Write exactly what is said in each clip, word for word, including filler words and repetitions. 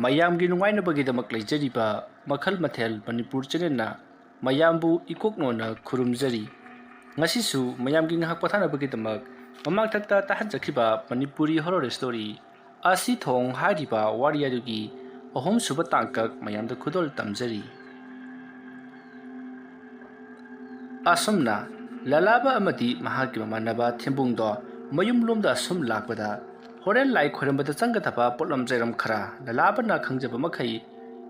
ꯃꯌꯥꯝꯒꯤ ꯅꯨꯡꯉꯥꯏꯅꯕꯒꯤꯗꯃꯛ ꯂꯩꯖꯔꯤꯕ ꯃꯈꯜ ꯃꯊꯦꯜ ꯃꯅꯤꯄꯨꯔ ꯆꯦꯅꯦꯜꯅ ꯃꯌꯥꯝꯕꯨ ꯏꯀꯣꯛ ꯅꯣꯟꯅ ꯈꯨꯔꯨꯝꯖꯔꯤ꯫ ꯉꯁꯤꯁꯨ ꯃꯌꯥꯝꯒꯤ ꯉꯥꯏꯍꯥꯛ ꯄꯣꯊꯥꯅꯕꯒꯤꯗꯃꯛ ꯃꯃꯥꯡꯊꯛꯇ ꯇꯥꯍꯟꯖꯈꯤꯕ ꯃꯅꯤꯄꯨꯔꯤ ꯍꯣꯔꯣꯔ ꯁ꯭ꯇꯣꯔꯤ ꯑꯁꯤ ꯊꯣꯡ ꯍꯥꯏꯔꯤꯕ ꯋꯥꯔꯤ ꯑꯗꯨꯒꯤ ꯑꯍꯨꯝꯁꯨꯕ ꯇꯥꯡꯀꯛ ꯃꯌꯥꯝꯗ ꯈꯨꯗꯣꯜ ꯇꯝꯖꯔꯤ꯫ ꯑꯁꯨꯝꯅ ꯂꯂꯥꯕ ꯑꯃꯗꯤ ꯃꯍꯥꯛꯀꯤ ꯃꯃꯥꯟꯅꯕ ꯊꯦꯝꯕꯨꯡꯗꯣ ꯃꯌꯨꯝꯂꯣꯝꯗ ꯑꯁꯨꯝ ꯂꯥꯛꯄꯗ, ꯍꯣꯔꯦꯟ ꯂꯥꯏ ꯈꯣꯏꯔꯝꯕꯗ ꯆꯪꯒꯗꯕ ꯄꯣꯠꯂꯝ ꯆꯩꯔꯝ ꯈꯔ ꯂꯂꯥꯕꯅ ꯈꯪꯖꯕ ꯃꯈꯩ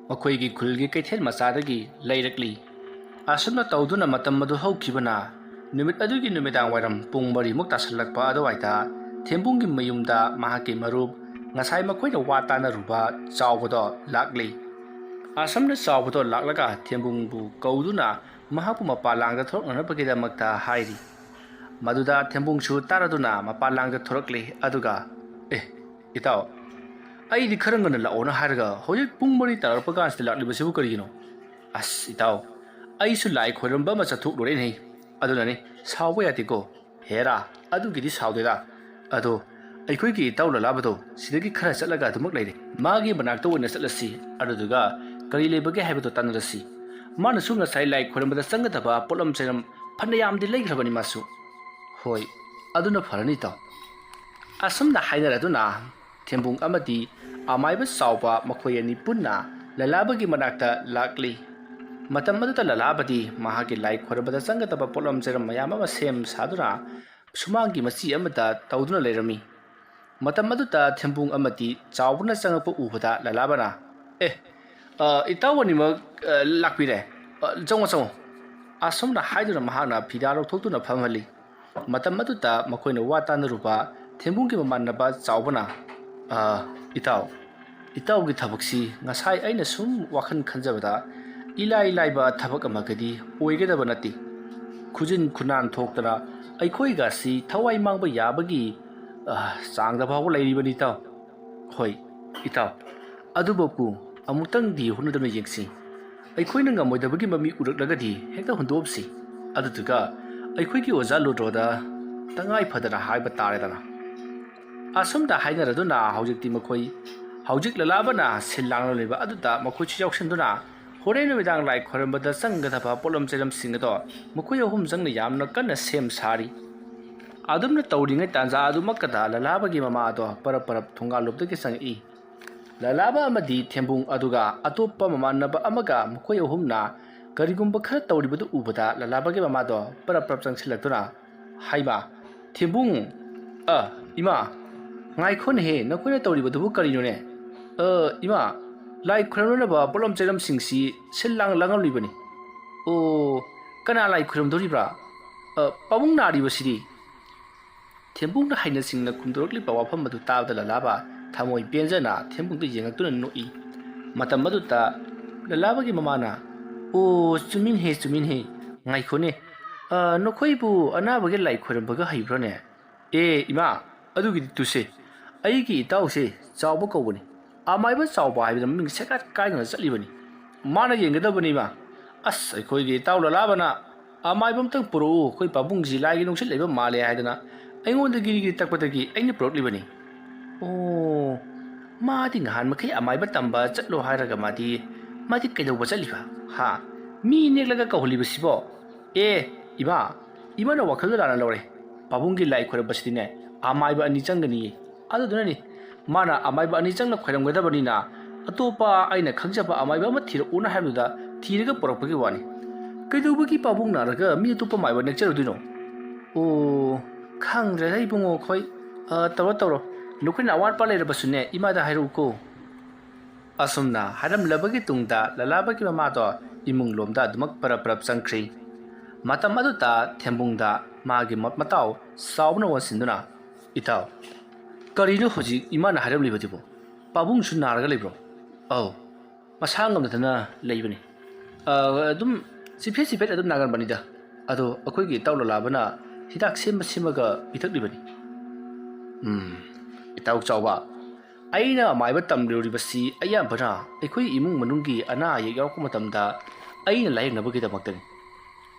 ꯃꯈꯣꯏꯒꯤ ꯈꯨꯜꯒꯤ ꯀꯩꯊꯦꯜ ꯃꯆꯥꯗꯒꯤ ꯂꯩꯔꯛꯂꯤ꯫ ꯑꯁꯨꯝꯅ ꯇꯧꯗꯨꯅ ꯃꯇꯝ ꯑꯗꯨ ꯍꯧꯈꯤꯕꯅ, ꯅꯨꯃꯤꯠ ꯑꯗꯨꯒꯤ ꯅꯨꯃꯤꯗꯥꯡ ꯋꯥꯏꯔꯝ ꯄꯨꯡ ꯃꯔꯤꯃꯨꯛ ꯇꯥꯁꯜꯂꯛꯄ ꯑꯗꯨꯋꯥꯏꯗ ꯊꯦꯝꯕꯨꯡꯒꯤ ꯃꯌꯨꯝꯗ ꯃꯍꯥꯛꯀꯤ ꯃꯔꯨꯞ, ꯉꯁꯥꯏ ꯃꯈꯣꯏꯅ ꯋꯥ ꯇꯥꯅꯔꯨꯕ ꯆꯥꯎꯕꯗꯣ ꯂꯥꯛꯂꯤ꯫ ꯑꯁꯨꯝꯅ ꯆꯥꯎꯕꯗꯣ ꯂꯥꯛꯂꯒ ꯊꯦꯝꯕꯨꯡꯕꯨ ꯀꯧꯗꯨꯅ ꯃꯍꯥꯛꯄꯨ ꯃꯄꯥꯟ ꯂꯥꯡꯗ ꯊꯣꯔꯛꯅꯅꯕꯒꯤꯗꯃꯛꯇ ꯍꯥꯏꯔꯤ꯫ ꯃꯗꯨꯗ ꯊꯦꯝꯕꯨꯡꯁꯨ ꯇꯥꯔꯗꯨꯅ ꯃꯄꯥꯟ ꯂꯥꯡꯗ ꯊꯣꯔꯛꯂꯤ꯫ ꯑꯗꯨꯒ, "ꯑꯦ, ꯏꯇꯥꯎ, ꯑꯩꯗꯤ ꯈꯔ ꯉꯟꯅ ꯂꯥꯛꯑꯣꯅ ꯍꯥꯏꯔꯒ ꯍꯧꯖꯤꯛ ꯄꯨꯡ ꯃꯔꯤ ꯇꯥꯔꯛꯄ ꯀꯥꯟꯁꯤꯗ ꯂꯥꯛꯂꯤꯕꯁꯤꯕꯨ ꯀꯔꯤꯒꯤꯅꯣ?" "ꯑꯁ, ꯏꯇꯥꯎ, ꯑꯩꯁꯨ ꯂꯥꯏ ꯈꯣꯏꯔꯝꯕ ꯑꯃ ꯆꯠꯊꯣꯛꯂꯨꯔꯦꯅꯦ, ꯑꯗꯨꯅꯅꯤ, ꯁꯥꯎꯕ ꯌꯥꯗꯦꯀꯣ꯫" "ꯍꯦꯔꯥ, ꯑꯗꯨꯒꯤꯗꯤ ꯁꯥꯎꯗꯦꯗ꯫ ꯑꯗꯣ ꯑꯩꯈꯣꯏꯒꯤ ꯏꯇꯥꯎ ꯂꯂꯥꯕꯗꯣ ꯁꯤꯗꯒꯤ ꯈꯔ ꯆꯠꯂꯒ ꯑꯗꯨꯃꯛ ꯂꯩꯔꯦ꯫ ꯃꯥꯒꯤ ꯃꯅꯥꯛꯇ ꯑꯣꯏꯅ ꯆꯠꯂꯁꯤ, ꯑꯗꯨꯗꯨꯒ ꯀꯔꯤ ꯂꯩꯕꯒꯦ ꯍꯥꯏꯕꯗꯣ ꯇꯥꯟꯅꯔꯁꯤ꯫ ꯃꯥꯅꯁꯨ ꯉꯁꯥꯏ ꯂꯥꯏ ꯈꯣꯏꯔꯝꯕꯗ ꯆꯪꯒꯗꯕ ꯄꯣꯠꯂꯝ ꯆꯩꯔꯝ ꯐꯅꯌꯥꯝꯗꯤ ꯂꯩꯈ꯭ꯔꯕꯅꯤ ꯃꯥꯁꯨ꯫" "ꯍꯣꯏ, ꯑꯗꯨꯅ ꯐꯔꯅꯤ ꯏꯇꯥꯎ꯫" ꯑꯁꯨꯝꯅ ꯍꯥꯏꯅꯔꯗꯨꯅ ꯊꯦꯝꯕꯨꯡ ꯑꯃꯗꯤ ꯑꯃꯥꯏꯕ ꯆꯥꯎꯕ ꯃꯈꯣꯏ ꯑꯅꯤ ꯄꯨꯟꯅ ꯂꯂꯥꯕꯒꯤ ꯃꯅꯥꯛꯇ ꯂꯥꯛꯂꯤ꯫ ꯃꯇꯝ ꯑꯗꯨꯗ ꯂꯂꯥꯕꯗꯤ ꯃꯍꯥꯛꯀꯤ ꯂꯥꯏ ꯈꯣꯏꯔꯝꯕꯗ ꯆꯪꯒꯗꯕ ꯄꯣꯠꯂꯝ ꯆꯩꯔꯝ ꯃꯌꯥꯝ ꯑꯃ ꯁꯦꯝ ꯁꯥꯗꯨꯅ ꯁꯨꯃꯥꯡꯒꯤ ꯃꯆꯤ ꯑꯃꯗ ꯇꯧꯗꯨꯅ ꯂꯩꯔꯝꯃꯤ꯫ ꯃꯇꯝ ꯑꯗꯨꯗ ꯊꯦꯝꯕꯨꯡ ꯑꯃꯗꯤ ꯆꯥꯎꯕꯅ ꯆꯪꯉꯛꯄ ꯎꯕꯗ ꯂꯂꯥꯕꯅ, "ꯑꯦ, ꯑ, ꯏꯇꯥꯎ ꯑꯅꯤꯃꯛ, ꯑ, ꯂꯥꯛꯄꯤꯔꯦ꯫ ꯑ, ꯆꯪꯉꯣ, ꯆꯪꯉꯣ꯫" ꯑꯁꯨꯝꯅ ꯍꯥꯏꯗꯨꯅ ꯃꯍꯥꯛꯅ ꯐꯤꯗꯥ ꯂꯧꯊꯣꯛꯇꯨꯅ ꯐꯝꯍꯜꯂꯤ꯫ ꯃꯇꯝ ꯑꯗꯨꯗ ꯃꯈꯣꯏꯅ ꯋꯥ ꯇꯥꯅꯔꯨꯕ ꯊꯦꯝꯕꯨꯡꯒꯤ ꯃꯃꯥꯟꯅꯕ ꯆꯥꯎꯕꯅ, "ꯑ, ꯏꯇꯥꯎ, ꯏꯇꯥꯎꯒꯤ ꯊꯕꯛꯁꯤ ꯉꯁꯥꯏ ꯑꯩꯅ ꯁꯨꯝ ꯋꯥꯈꯜ ꯈꯟꯖꯕꯗ ꯏꯂꯥꯏ ꯂꯥꯏꯕ ꯊꯕꯛ ꯑꯃꯒꯗꯤ ꯑꯣꯏꯒꯗꯕ ꯅꯠꯇꯦ꯫ ꯈꯨꯖꯤꯟ ꯈꯨꯅꯥꯟ ꯊꯣꯛꯇꯅ ꯑꯩꯈꯣꯏꯒꯁꯤ ꯊꯋꯥꯏ ꯃꯥꯡꯕ ꯌꯥꯕꯒꯤ, ꯑ, ꯆꯥꯡꯗ ꯐꯥꯎꯕ ꯂꯩꯔꯤꯕꯅꯤ ꯏꯇꯥꯎ꯫ ꯍꯣꯏ, ꯏꯇꯥꯎ, ꯑꯗꯨꯕꯨ ꯑꯃꯨꯛꯇꯪꯗꯤ ꯍꯣꯠꯅꯗꯨꯅ ꯌꯦꯡꯁꯤ꯫ ꯑꯩꯈꯣꯏꯅ ꯉꯝꯃꯣꯏꯗꯕꯒꯤ ꯃꯃꯤ ꯎꯔꯛꯂꯒꯗꯤ ꯍꯦꯛꯇ ꯍꯨꯟꯗꯣꯛꯑꯝꯁꯤ꯫ ꯑꯗꯨꯗꯨꯒ ꯑꯩꯈꯣꯏꯒꯤ ꯑꯣꯖꯥ ꯂꯨꯗ꯭ꯔꯣꯗ ꯇꯉꯥꯏ ꯐꯗꯅ ꯍꯥꯏꯕ ꯇꯥꯔꯦꯗꯅ꯫" ꯑꯁꯨꯝꯅ ꯍꯥꯏꯅꯔꯗꯨꯅ ꯍꯧꯖꯤꯛꯇꯤ ꯃꯈꯣꯏ ꯍꯧꯖꯤꯛ ꯂꯂꯥꯕꯅ ꯁꯤꯜ ꯂꯥꯡꯂꯝꯂꯤꯕ ꯑꯗꯨꯗ ꯃꯈꯣꯏꯁꯨ ꯌꯥꯎꯁꯤꯟꯗꯨꯅ ꯍꯣꯔꯦꯟ ꯅꯨꯃꯤꯗꯥꯡ ꯂꯥꯏ ꯈꯣꯏꯔꯝꯕꯗ ꯆꯪꯒꯗꯕ ꯄꯣꯠꯂꯝ ꯆꯩꯂꯝꯁꯤꯡ ꯑꯗꯣ ꯃꯈꯣꯏ ꯑꯍꯨꯝ ꯆꯪꯅ ꯌꯥꯝꯅ ꯀꯟꯅ ꯁꯦꯝ ꯁꯥꯔꯤ꯫ ꯑꯗꯨꯝꯅ ꯇꯧꯔꯤꯉꯩ ꯇꯥꯟꯖꯥ ꯑꯗꯨꯃꯛꯇꯗ ꯂꯂꯥꯕꯒꯤ ꯃꯃꯥ ꯑꯗꯣ ꯄꯔꯞ ꯄꯔꯞ ꯊꯣꯡꯒꯥꯜꯂꯣꯝꯗꯒꯤ ꯆꯪꯉꯛꯏ꯫ ꯂꯂꯥꯕ ꯑꯃꯗꯤ ꯊꯦꯝꯕꯨꯡ ꯑꯗꯨꯒ ꯑꯇꯣꯞꯄ ꯃꯃꯥꯟꯅꯕ ꯑꯃꯒ ꯃꯈꯣꯏ ꯑꯍꯨꯝꯅ ꯀꯔꯤꯒꯨꯝꯕ ꯈꯔ ꯇꯧꯔꯤꯕꯗꯨ ꯎꯕꯗ ꯂꯂꯥꯕꯒꯤ ꯃꯃꯥꯗꯣ ꯄꯔꯞ ꯄꯔꯞ ꯆꯪꯁꯤꯜꯂꯛꯇꯨꯅ, "ꯍꯥꯏꯃ, ꯊꯦꯝꯕꯨꯡ, ꯑ, ꯏꯃꯥ, ꯉꯥꯏꯈꯣꯅꯦꯍꯦ, ꯅꯈꯣꯏꯅ ꯇꯧꯔꯤꯕꯗꯨꯕꯨ ꯀꯔꯤꯅꯣꯅꯦ? ꯑ, ꯏꯃꯥ, ꯂꯥꯏ ꯈꯨꯔꯨꯝꯅꯅꯕ ꯄꯣꯠꯂꯝ ꯆꯩꯂꯝꯁꯤꯡꯁꯤ ꯁꯤꯜ ꯂꯥꯡ ꯂꯥꯡꯉꯝꯂꯤꯕꯅꯤ꯫ ꯑꯣ, ꯀꯅꯥ ꯂꯥꯏ ꯈꯨꯔꯨꯝꯗꯧꯔꯤꯕ꯭ꯔꯥ? ꯑ, ꯄꯥꯕꯨꯡ ꯅꯥꯔꯤꯕꯁꯤꯗꯤ?" ꯊꯦꯝꯕꯨꯡꯅ ꯍꯩꯅ ꯁꯤꯡꯅ ꯈꯨꯝꯗꯣꯔꯛꯂꯤꯕ ꯋꯥꯐꯝ ꯑꯗꯨ ꯇꯥꯕꯗ ꯂꯂꯥꯕ ꯊꯃꯣꯏ ꯄꯦꯟꯖꯅ ꯊꯦꯝꯕꯨꯡꯗ ꯌꯦꯡꯂꯛꯇꯨꯅ ꯅꯣꯛꯏ꯫ ꯃꯇꯝ ꯑꯗꯨꯗ ꯂꯂꯥꯕꯒꯤ ꯃꯃꯥꯅ, "ꯑꯣ, ꯆꯨꯝꯃꯤꯟꯍꯦ, ꯆꯨꯝꯃꯤꯟꯍꯦ꯫ ꯉꯥꯏꯈꯣꯅꯦ꯫ ꯑ, ꯅꯈꯣꯏꯕꯨ ꯑꯅꯥꯕꯒꯤ ꯂꯥꯏ ꯈꯣꯏꯔꯝꯕꯒ ꯍꯩꯕ꯭ꯔꯥꯅꯦ?" "ꯑꯦ, ꯏꯃꯥ, ꯑꯗꯨꯒꯤꯗꯤ ꯇꯨꯁꯦ꯫ ꯑꯩꯒꯤ ꯏꯇꯥꯎꯁꯦ ꯆꯥꯎꯕ ꯀꯧꯕꯅꯤ꯫ ꯑꯃꯥꯏꯕ ꯆꯥꯎꯕ ꯍꯥꯏꯕꯗ ꯃꯃꯤꯡ ꯁꯦꯀꯠ ꯀꯥꯏꯗꯅ ꯆꯠꯂꯤꯕꯅꯤ꯫ ꯃꯥꯅ ꯌꯦꯡꯒꯗꯕꯅꯤ, ꯏꯃꯥ꯫ ꯑꯁ, ꯑꯩꯈꯣꯏꯒꯤ ꯏꯇꯥꯎ ꯂꯂꯥꯕꯅ ꯑꯃꯥꯏꯕ ꯑꯝꯇꯪ ꯄꯨꯔꯛꯎ, ꯑꯩꯈꯣꯏ ꯄꯥꯕꯨꯡꯁꯤ ꯂꯥꯏꯒꯤ ꯅꯨꯡꯁꯤꯠ ꯂꯩꯕ ꯃꯥꯜꯂꯦ" ꯍꯥꯏꯗꯅ ꯑꯩꯉꯣꯟꯗ ꯒꯤꯔꯤ ꯒꯤꯔꯤ ꯇꯛꯄꯗꯒꯤ ꯑꯩꯅ ꯄꯨꯔꯛꯂꯤꯕꯅꯤ꯫ "ꯑꯣ, ꯃꯥꯗꯤ ꯅꯍꯥꯟ ꯃꯈꯩ ꯑꯃꯥꯏꯕ ꯇꯝꯕ ꯆꯠꯂꯣ ꯍꯥꯏꯔꯒ ꯃꯥꯗꯤ, ꯃꯥꯗꯤ ꯀꯩꯗꯧꯕ ꯆꯠꯂꯤꯕ? ꯍꯥ? ꯃꯤ ꯅꯦꯛꯂꯒ ꯀꯧꯍꯜꯂꯤꯕꯁꯤꯕꯣ?" "ꯑꯦ, ꯏꯃꯥ, ꯏꯃꯥꯅ ꯋꯥꯈꯜꯗ ꯂꯥꯟꯅ ꯂꯧꯔꯦ꯫ ꯄꯥꯕꯨꯡꯒꯤ ꯂꯥꯏ ꯈꯣꯏꯔꯝꯕꯁꯤꯗꯤꯅꯦ, ꯑꯃꯥꯏꯕ ꯑꯅꯤ ꯆꯪꯒꯅꯤꯌꯦ꯫ ꯑꯗꯨꯗꯨꯅꯅꯤ ꯃꯥꯅ ꯑꯃꯥꯏꯕ ꯑꯅꯤ ꯆꯪꯅ ꯈꯣꯏꯔꯝꯒꯗꯕꯅꯤꯅ, ꯑꯇꯣꯞꯄ ꯑꯩꯅ ꯈꯪꯖꯕ ꯑꯃꯥꯏꯕ ꯑꯃ ꯊꯤꯔꯛꯎꯅ ꯍꯥꯏꯕꯗꯨꯗ ꯊꯤꯔꯒ ꯄꯨꯔꯛꯄꯒꯤ ꯋꯥꯅꯤ꯫ ꯀꯩꯗꯧꯕꯒꯤ ꯄꯥꯕꯨꯡ ꯅꯥꯔꯒ ꯃꯤ ꯑꯇꯣꯞꯄ ꯃꯥꯏꯕ ꯅꯦꯛꯆꯔꯨꯗꯣꯏꯅꯣ?" "ꯑꯣ, ꯈꯪꯗ꯭ꯔꯦꯗ ꯏꯕꯨꯡꯉꯣ, ꯑꯩꯈꯣꯏ, ꯑ, ꯇꯧꯔꯣ, ꯇꯧꯔꯣ꯫ ꯅꯈꯣꯏꯅ ꯑꯋꯥꯠꯄ ꯂꯩꯔꯕꯁꯨꯅꯦ, ꯏꯃꯥꯗ ꯍꯥꯏꯔꯛꯎꯀꯣ"꯫ ꯑꯁꯨꯝꯅ ꯍꯥꯏꯔꯝꯂꯕꯒꯤ ꯇꯨꯡꯗ ꯂꯂꯥꯕꯒꯤ ꯃꯃꯥꯗꯣ ꯏꯃꯨꯡ ꯂꯣꯝꯗ ꯑꯗꯨꯃꯛ ꯄꯔꯞ ꯄꯔꯞ ꯆꯪꯈ꯭ꯔꯤ꯫ ꯃꯇꯝ ꯑꯗꯨꯗ ꯊꯦꯝꯕꯨꯡꯗ ꯃꯥꯒꯤ ꯃ-, ꯃꯇꯥꯎ ꯆꯥꯎꯕꯅ ꯑꯣꯟꯁꯤꯟꯗꯨꯅ, "ꯏꯇꯥꯎ, ꯀꯔꯤꯅꯣ ꯍꯧꯖꯤꯛ ꯏꯃꯥꯅ ꯍꯥꯏꯔꯝꯂꯤꯕꯗꯨꯕꯨ? ꯄꯥꯕꯨꯡꯁꯨ ꯅꯥꯔꯒ ꯂꯩꯕ꯭ꯔꯣ?" "ꯑꯧ, ꯃꯁꯥ ꯉꯝꯗꯗꯅ ꯂꯩꯕꯅꯤ꯫ ꯑ, ꯑꯗꯨꯝ ꯆꯤꯐꯦꯠ ꯆꯤꯐꯦꯠ ꯑꯗꯨꯝ ꯅꯥꯒꯟꯕꯅꯤꯗ꯫ ꯑꯗꯣ ꯑꯩꯈꯣꯏꯒꯤ ꯏꯇꯥꯎ ꯂꯂꯥꯕꯅ ꯍꯤꯗꯥꯛ ꯁꯦꯝꯃ ꯁꯦꯝꯃꯒ ꯄꯤꯊꯛꯂꯤꯕꯅꯤ"꯫ ꯎꯝ, ꯏꯇꯥꯎ ꯆꯥꯎꯕ, ꯑꯩꯅ ꯃꯥꯏꯕ ꯇꯝꯂꯨꯔꯤꯕꯁꯤ ꯑꯌꯥꯝꯕꯅ ꯑꯩꯈꯣꯏ ꯏꯃꯨꯡ ꯃꯅꯨꯡꯒꯤ ꯑꯅꯥ ꯑꯌꯦꯛ ꯌꯥꯎꯔꯛꯄ ꯃꯇꯝꯗ ꯑꯩꯅ ꯂꯥꯌꯦꯡꯅꯕꯒꯤꯗꯃꯛꯇꯅꯤ꯫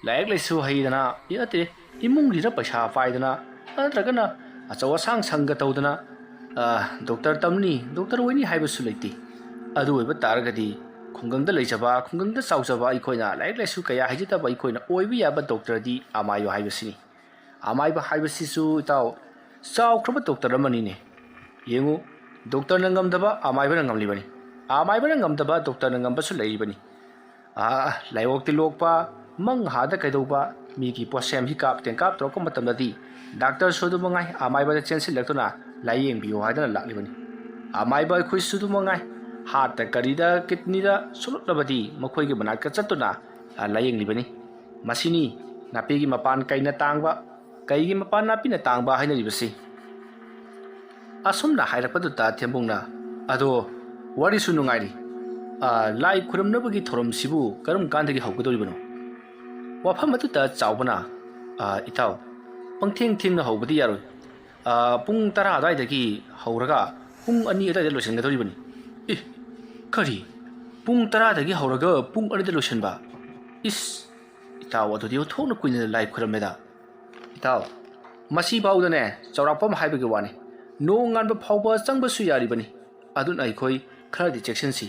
ꯂꯥꯏꯔꯤꯛ ꯂꯥꯏꯁꯨ ꯍꯩꯗꯅ, ꯅꯠꯇꯦ, ꯏꯃꯨꯡꯒꯤꯗ ꯄꯩꯁꯥ ꯄꯥꯏꯗꯅ, ꯅꯠꯇ꯭ꯔꯒꯅ ꯑꯆꯧ ꯑꯁꯥꯡ ꯁꯪꯒ ꯇꯧꯗꯅ, "ꯑ, ꯗꯣꯛꯇꯔ ꯇꯝꯅꯤ, ꯗꯣꯛꯇꯔ ꯑꯣꯏꯅꯤ ꯍꯥꯏꯕꯁꯨ ꯂꯩꯇꯦ꯫ ꯑꯗꯨ ꯑꯣꯏꯕ ꯇꯥꯔꯒꯗꯤ ꯈꯨꯡꯒꯪꯗ ꯂꯩꯖꯕ, ꯈꯨꯡꯒꯪꯗ ꯆꯥꯎꯖꯕ ꯑꯩꯈꯣꯏꯅ, ꯂꯥꯏꯔꯤꯛ ꯂꯥꯏꯁꯨ ꯀꯌꯥ ꯍꯩꯖꯗꯕ ꯑꯩꯈꯣꯏꯅ ꯑꯣꯏꯕ ꯌꯥꯕ ꯗꯣꯛꯇꯔꯗꯤ ꯑꯃꯥꯏꯕ ꯍꯥꯏꯕꯁꯤꯅꯤ꯫ ꯑꯃꯥꯏꯕ ꯍꯥꯏꯕꯁꯤꯁꯨ, ꯏꯇꯥꯎ, ꯆꯥꯎꯈ꯭ꯔꯕ ꯗꯣꯛꯇꯔ ꯑꯃꯅꯤꯅꯦ꯫ ꯌꯦꯡꯉꯨ, ꯗꯣꯛꯇꯔꯅ ꯉꯝꯗꯕ ꯑꯃꯥꯏꯕꯅ ꯉꯝꯂꯤꯕꯅꯤ, ꯑꯃꯥꯏꯕꯅ ꯉꯝꯗꯕ ꯗꯣꯛꯇꯔꯅ ꯉꯝꯕꯁꯨ ꯂꯩꯔꯤꯕꯅꯤ꯫ ꯑꯥ, ꯂꯥꯏꯑꯣꯛꯇꯤ ꯂꯣꯛꯄ, ꯃꯪ ꯍꯥꯗ ꯀꯩꯗꯧꯕ, ꯃꯤꯒꯤ ꯄꯣꯠꯁꯦꯝ ꯍꯤꯀꯥꯞ ꯇꯦꯡꯀꯥꯞ ꯇꯧꯔꯛꯄ ꯃꯇꯝꯗꯗꯤ ꯗꯥꯛꯇꯔꯁꯨ ꯑꯗꯨ ꯃꯉꯥꯏ ꯑꯃꯥꯏꯕꯗ ꯆꯦꯟꯁꯤꯜꯂꯛꯇꯨꯅ ꯂꯥꯏꯌꯦꯡꯕꯤꯌꯨ ꯍꯥꯏꯗꯅ ꯂꯥꯛꯂꯤꯕꯅꯤ꯫ ꯑꯃꯥꯏꯕ ꯑꯩꯈꯣꯏꯁꯨ ꯑꯗꯨ ꯃꯉꯥꯏ, ꯍꯥꯔꯠꯇ ꯀꯔꯤꯗ ꯀꯤꯠꯅꯤꯗ ꯁꯣꯛꯂꯛꯂꯕꯗꯤ ꯃꯈꯣꯏꯒꯤ ꯃꯅꯥꯛꯇ ꯆꯠꯇꯨꯅ, ꯑ, ꯂꯥꯏꯌꯦꯡꯂꯤꯕꯅꯤ꯫ ꯃꯁꯤꯅꯤ ꯅꯥꯄꯤꯒꯤ ꯃꯄꯥꯟ ꯀꯩꯅ ꯇꯥꯡꯕ, ꯀꯩꯒꯤ ꯃꯄꯥꯟ ꯅꯥꯄꯤꯅ ꯇꯥꯡꯕ ꯍꯥꯏꯅꯔꯤꯕꯁꯤ꯫ ꯑꯁꯨꯝꯅ ꯍꯥꯏꯔꯛꯄꯗꯨꯗ ꯊꯦꯝꯕꯨꯡꯅ, "ꯑꯗꯣ ꯋꯥꯔꯤꯁꯨ ꯅꯨꯡꯉꯥꯏꯔꯤ꯫ ꯑ, ꯂꯥꯏ ꯈꯨꯔꯨꯝꯅꯕꯒꯤ ꯊꯧꯔꯝꯁꯤꯕꯨ ꯀꯔꯝ ꯀꯥꯟꯗꯒꯤ ꯍꯧꯒꯗꯧꯔꯤꯕꯅꯣ?" ꯋꯥꯐꯝ ꯑꯗꯨꯗ ꯆꯥꯎꯕꯅ, "ꯑ, ꯏꯇꯥꯎ, ꯄꯪꯊꯦꯡ ꯊꯦꯡꯅ ꯍꯧꯕꯗꯤ ꯌꯥꯔꯣꯏ꯫ ꯑ, ꯄꯨꯡ ꯇꯔꯥ ꯑꯗꯨꯋꯥꯏꯗꯒꯤ ꯍꯧꯔꯒ ꯄꯨꯡ ꯑꯅꯤ ꯑꯗꯨꯋꯥꯏꯗ ꯂꯣꯏꯁꯤꯟꯒꯗꯧꯔꯤꯕꯅꯤ꯫" "ꯑꯦ, ꯀꯔꯤ? ꯄꯨꯡ ꯇꯔꯥꯗꯒꯤ ꯍꯧꯔꯒ ꯄꯨꯡ ꯑꯅꯤꯗ ꯂꯣꯏꯁꯤꯟꯕ? ꯏꯁ, ꯏꯇꯥꯎ ꯑꯗꯨꯗꯤ ꯑꯣꯟꯊꯣꯛꯅ ꯀꯨꯏꯅ ꯂꯥꯏ ꯈꯨꯔꯝꯃꯦꯗ꯫" "ꯏꯇꯥꯎ, ꯃꯁꯤꯐꯥꯎꯗꯅꯦ ꯆꯥꯎꯔꯥꯛꯄ ꯑꯃ ꯍꯥꯏꯕꯒꯤ ꯋꯥꯅꯤ꯫ ꯅꯣꯡ ꯉꯥꯟꯕ ꯐꯥꯎꯕ ꯆꯪꯕꯁꯨ ꯌꯥꯔꯤꯕꯅꯤ꯫ ꯑꯗꯨꯅ ꯑꯩꯈꯣꯏ ꯈꯔꯗꯤ ꯆꯦꯛꯁꯤꯟꯁꯤ꯫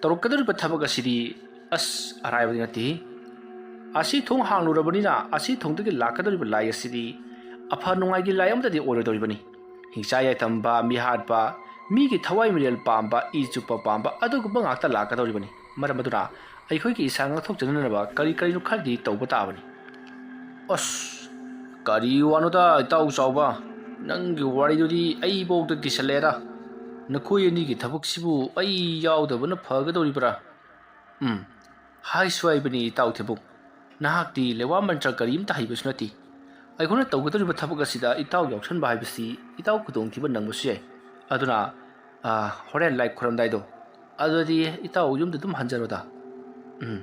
ꯇꯧꯔꯛꯀꯗꯧꯔꯤꯕ ꯊꯕꯛ ꯑꯁꯤꯗꯤ ꯑꯁ ꯑꯔꯥꯏꯕꯗꯤ ꯅꯠꯇꯦ꯫ ꯑꯁꯤ ꯊꯣꯡ ꯍꯥꯡꯂꯨꯔꯕꯅꯤꯅ ꯑꯁꯤ ꯊꯣꯡꯗꯒꯤ ꯂꯥꯛꯀꯗꯧꯔꯤꯕ ꯂꯥꯏ ꯑꯁꯤꯗꯤ ꯑꯐ ꯅꯨꯡꯉꯥꯏꯒꯤ ꯂꯥꯏ ꯑꯃꯠꯇꯗꯤ ꯑꯣꯏꯔꯣꯏꯗꯧꯔꯤꯕꯅꯤ꯫ ꯍꯤꯡꯆꯥ ꯌꯥꯏꯊꯝꯕ, ꯃꯤꯍꯥꯠꯄ, ꯃꯤꯒꯤ ꯊꯋꯥꯏ ꯃꯤꯔꯦꯜ ꯄꯥꯝꯕ, ꯏ ꯆꯨꯞꯄ ꯄꯥꯝꯕ ꯑꯗꯨꯒꯨꯝꯕ ꯉꯥꯛꯇ ꯂꯥꯛꯀꯗꯧꯔꯤꯕꯅꯤ꯫ ꯃꯔꯝ ꯑꯗꯨꯅ ꯑꯩꯈꯣꯏꯒꯤ ꯏꯁꯥ ꯉꯥꯛꯊꯣꯛꯆꯅꯅꯕ ꯀꯔꯤ ꯀꯔꯤꯅꯣ ꯈꯔꯗꯤ ꯇꯧꯕ ꯇꯥꯕꯅꯤ꯫" "ꯑꯁ, ꯀꯔꯤ ꯋꯥꯅꯣꯗ ꯏꯇꯥꯎ ꯆꯥꯎꯕ? ꯅꯪꯒꯤ ꯋꯥꯔꯤꯗꯨꯗꯤ ꯑꯩꯐꯥꯎꯗ ꯀꯤꯁꯜꯂꯛꯑꯦꯗ꯫ ꯅꯈꯣꯏ ꯑꯅꯤꯒꯤ ꯊꯕꯛꯁꯤꯕꯨ ꯑꯩ ꯌꯥꯎꯗꯕꯅ ꯐꯒꯗꯧꯔꯤꯕ꯭ꯔꯥ?" "ꯎꯝ, ꯍꯥꯏꯁꯨ ꯍꯥꯏꯕꯅꯤ ꯏꯇꯥꯎ ꯊꯦꯝꯕꯨꯡ, ꯅꯍꯥꯛꯇꯤ ꯂꯩꯋꯥ ꯃꯟꯇ꯭ꯔ ꯀꯔꯤꯝꯇ ꯍꯩꯕꯁꯨ ꯅꯠꯇꯦ꯫ ꯑꯩꯈꯣꯏꯅ ꯇꯧꯒꯗꯧꯔꯤꯕ ꯊꯕꯛ ꯑꯁꯤꯗ ꯏꯇꯥꯎ ꯌꯥꯎꯁꯟꯕ ꯍꯥꯏꯕꯁꯤ ꯏꯇꯥꯎ ꯈꯨꯗꯣꯡꯊꯤꯕ ꯅꯪꯕꯁꯨ ꯌꯥꯏ꯫ ꯑꯗꯨꯅ, ꯑ, ꯍꯣꯔꯦꯟ ꯂꯥꯏ ꯈꯨꯔꯝꯗꯥꯏꯗꯣ, ꯑꯗꯨꯗꯤ ꯏꯇꯥꯎ ꯌꯨꯝꯗ ꯑꯗꯨꯝ ꯍꯟꯖꯔꯣꯗ꯫" "ꯎꯝ,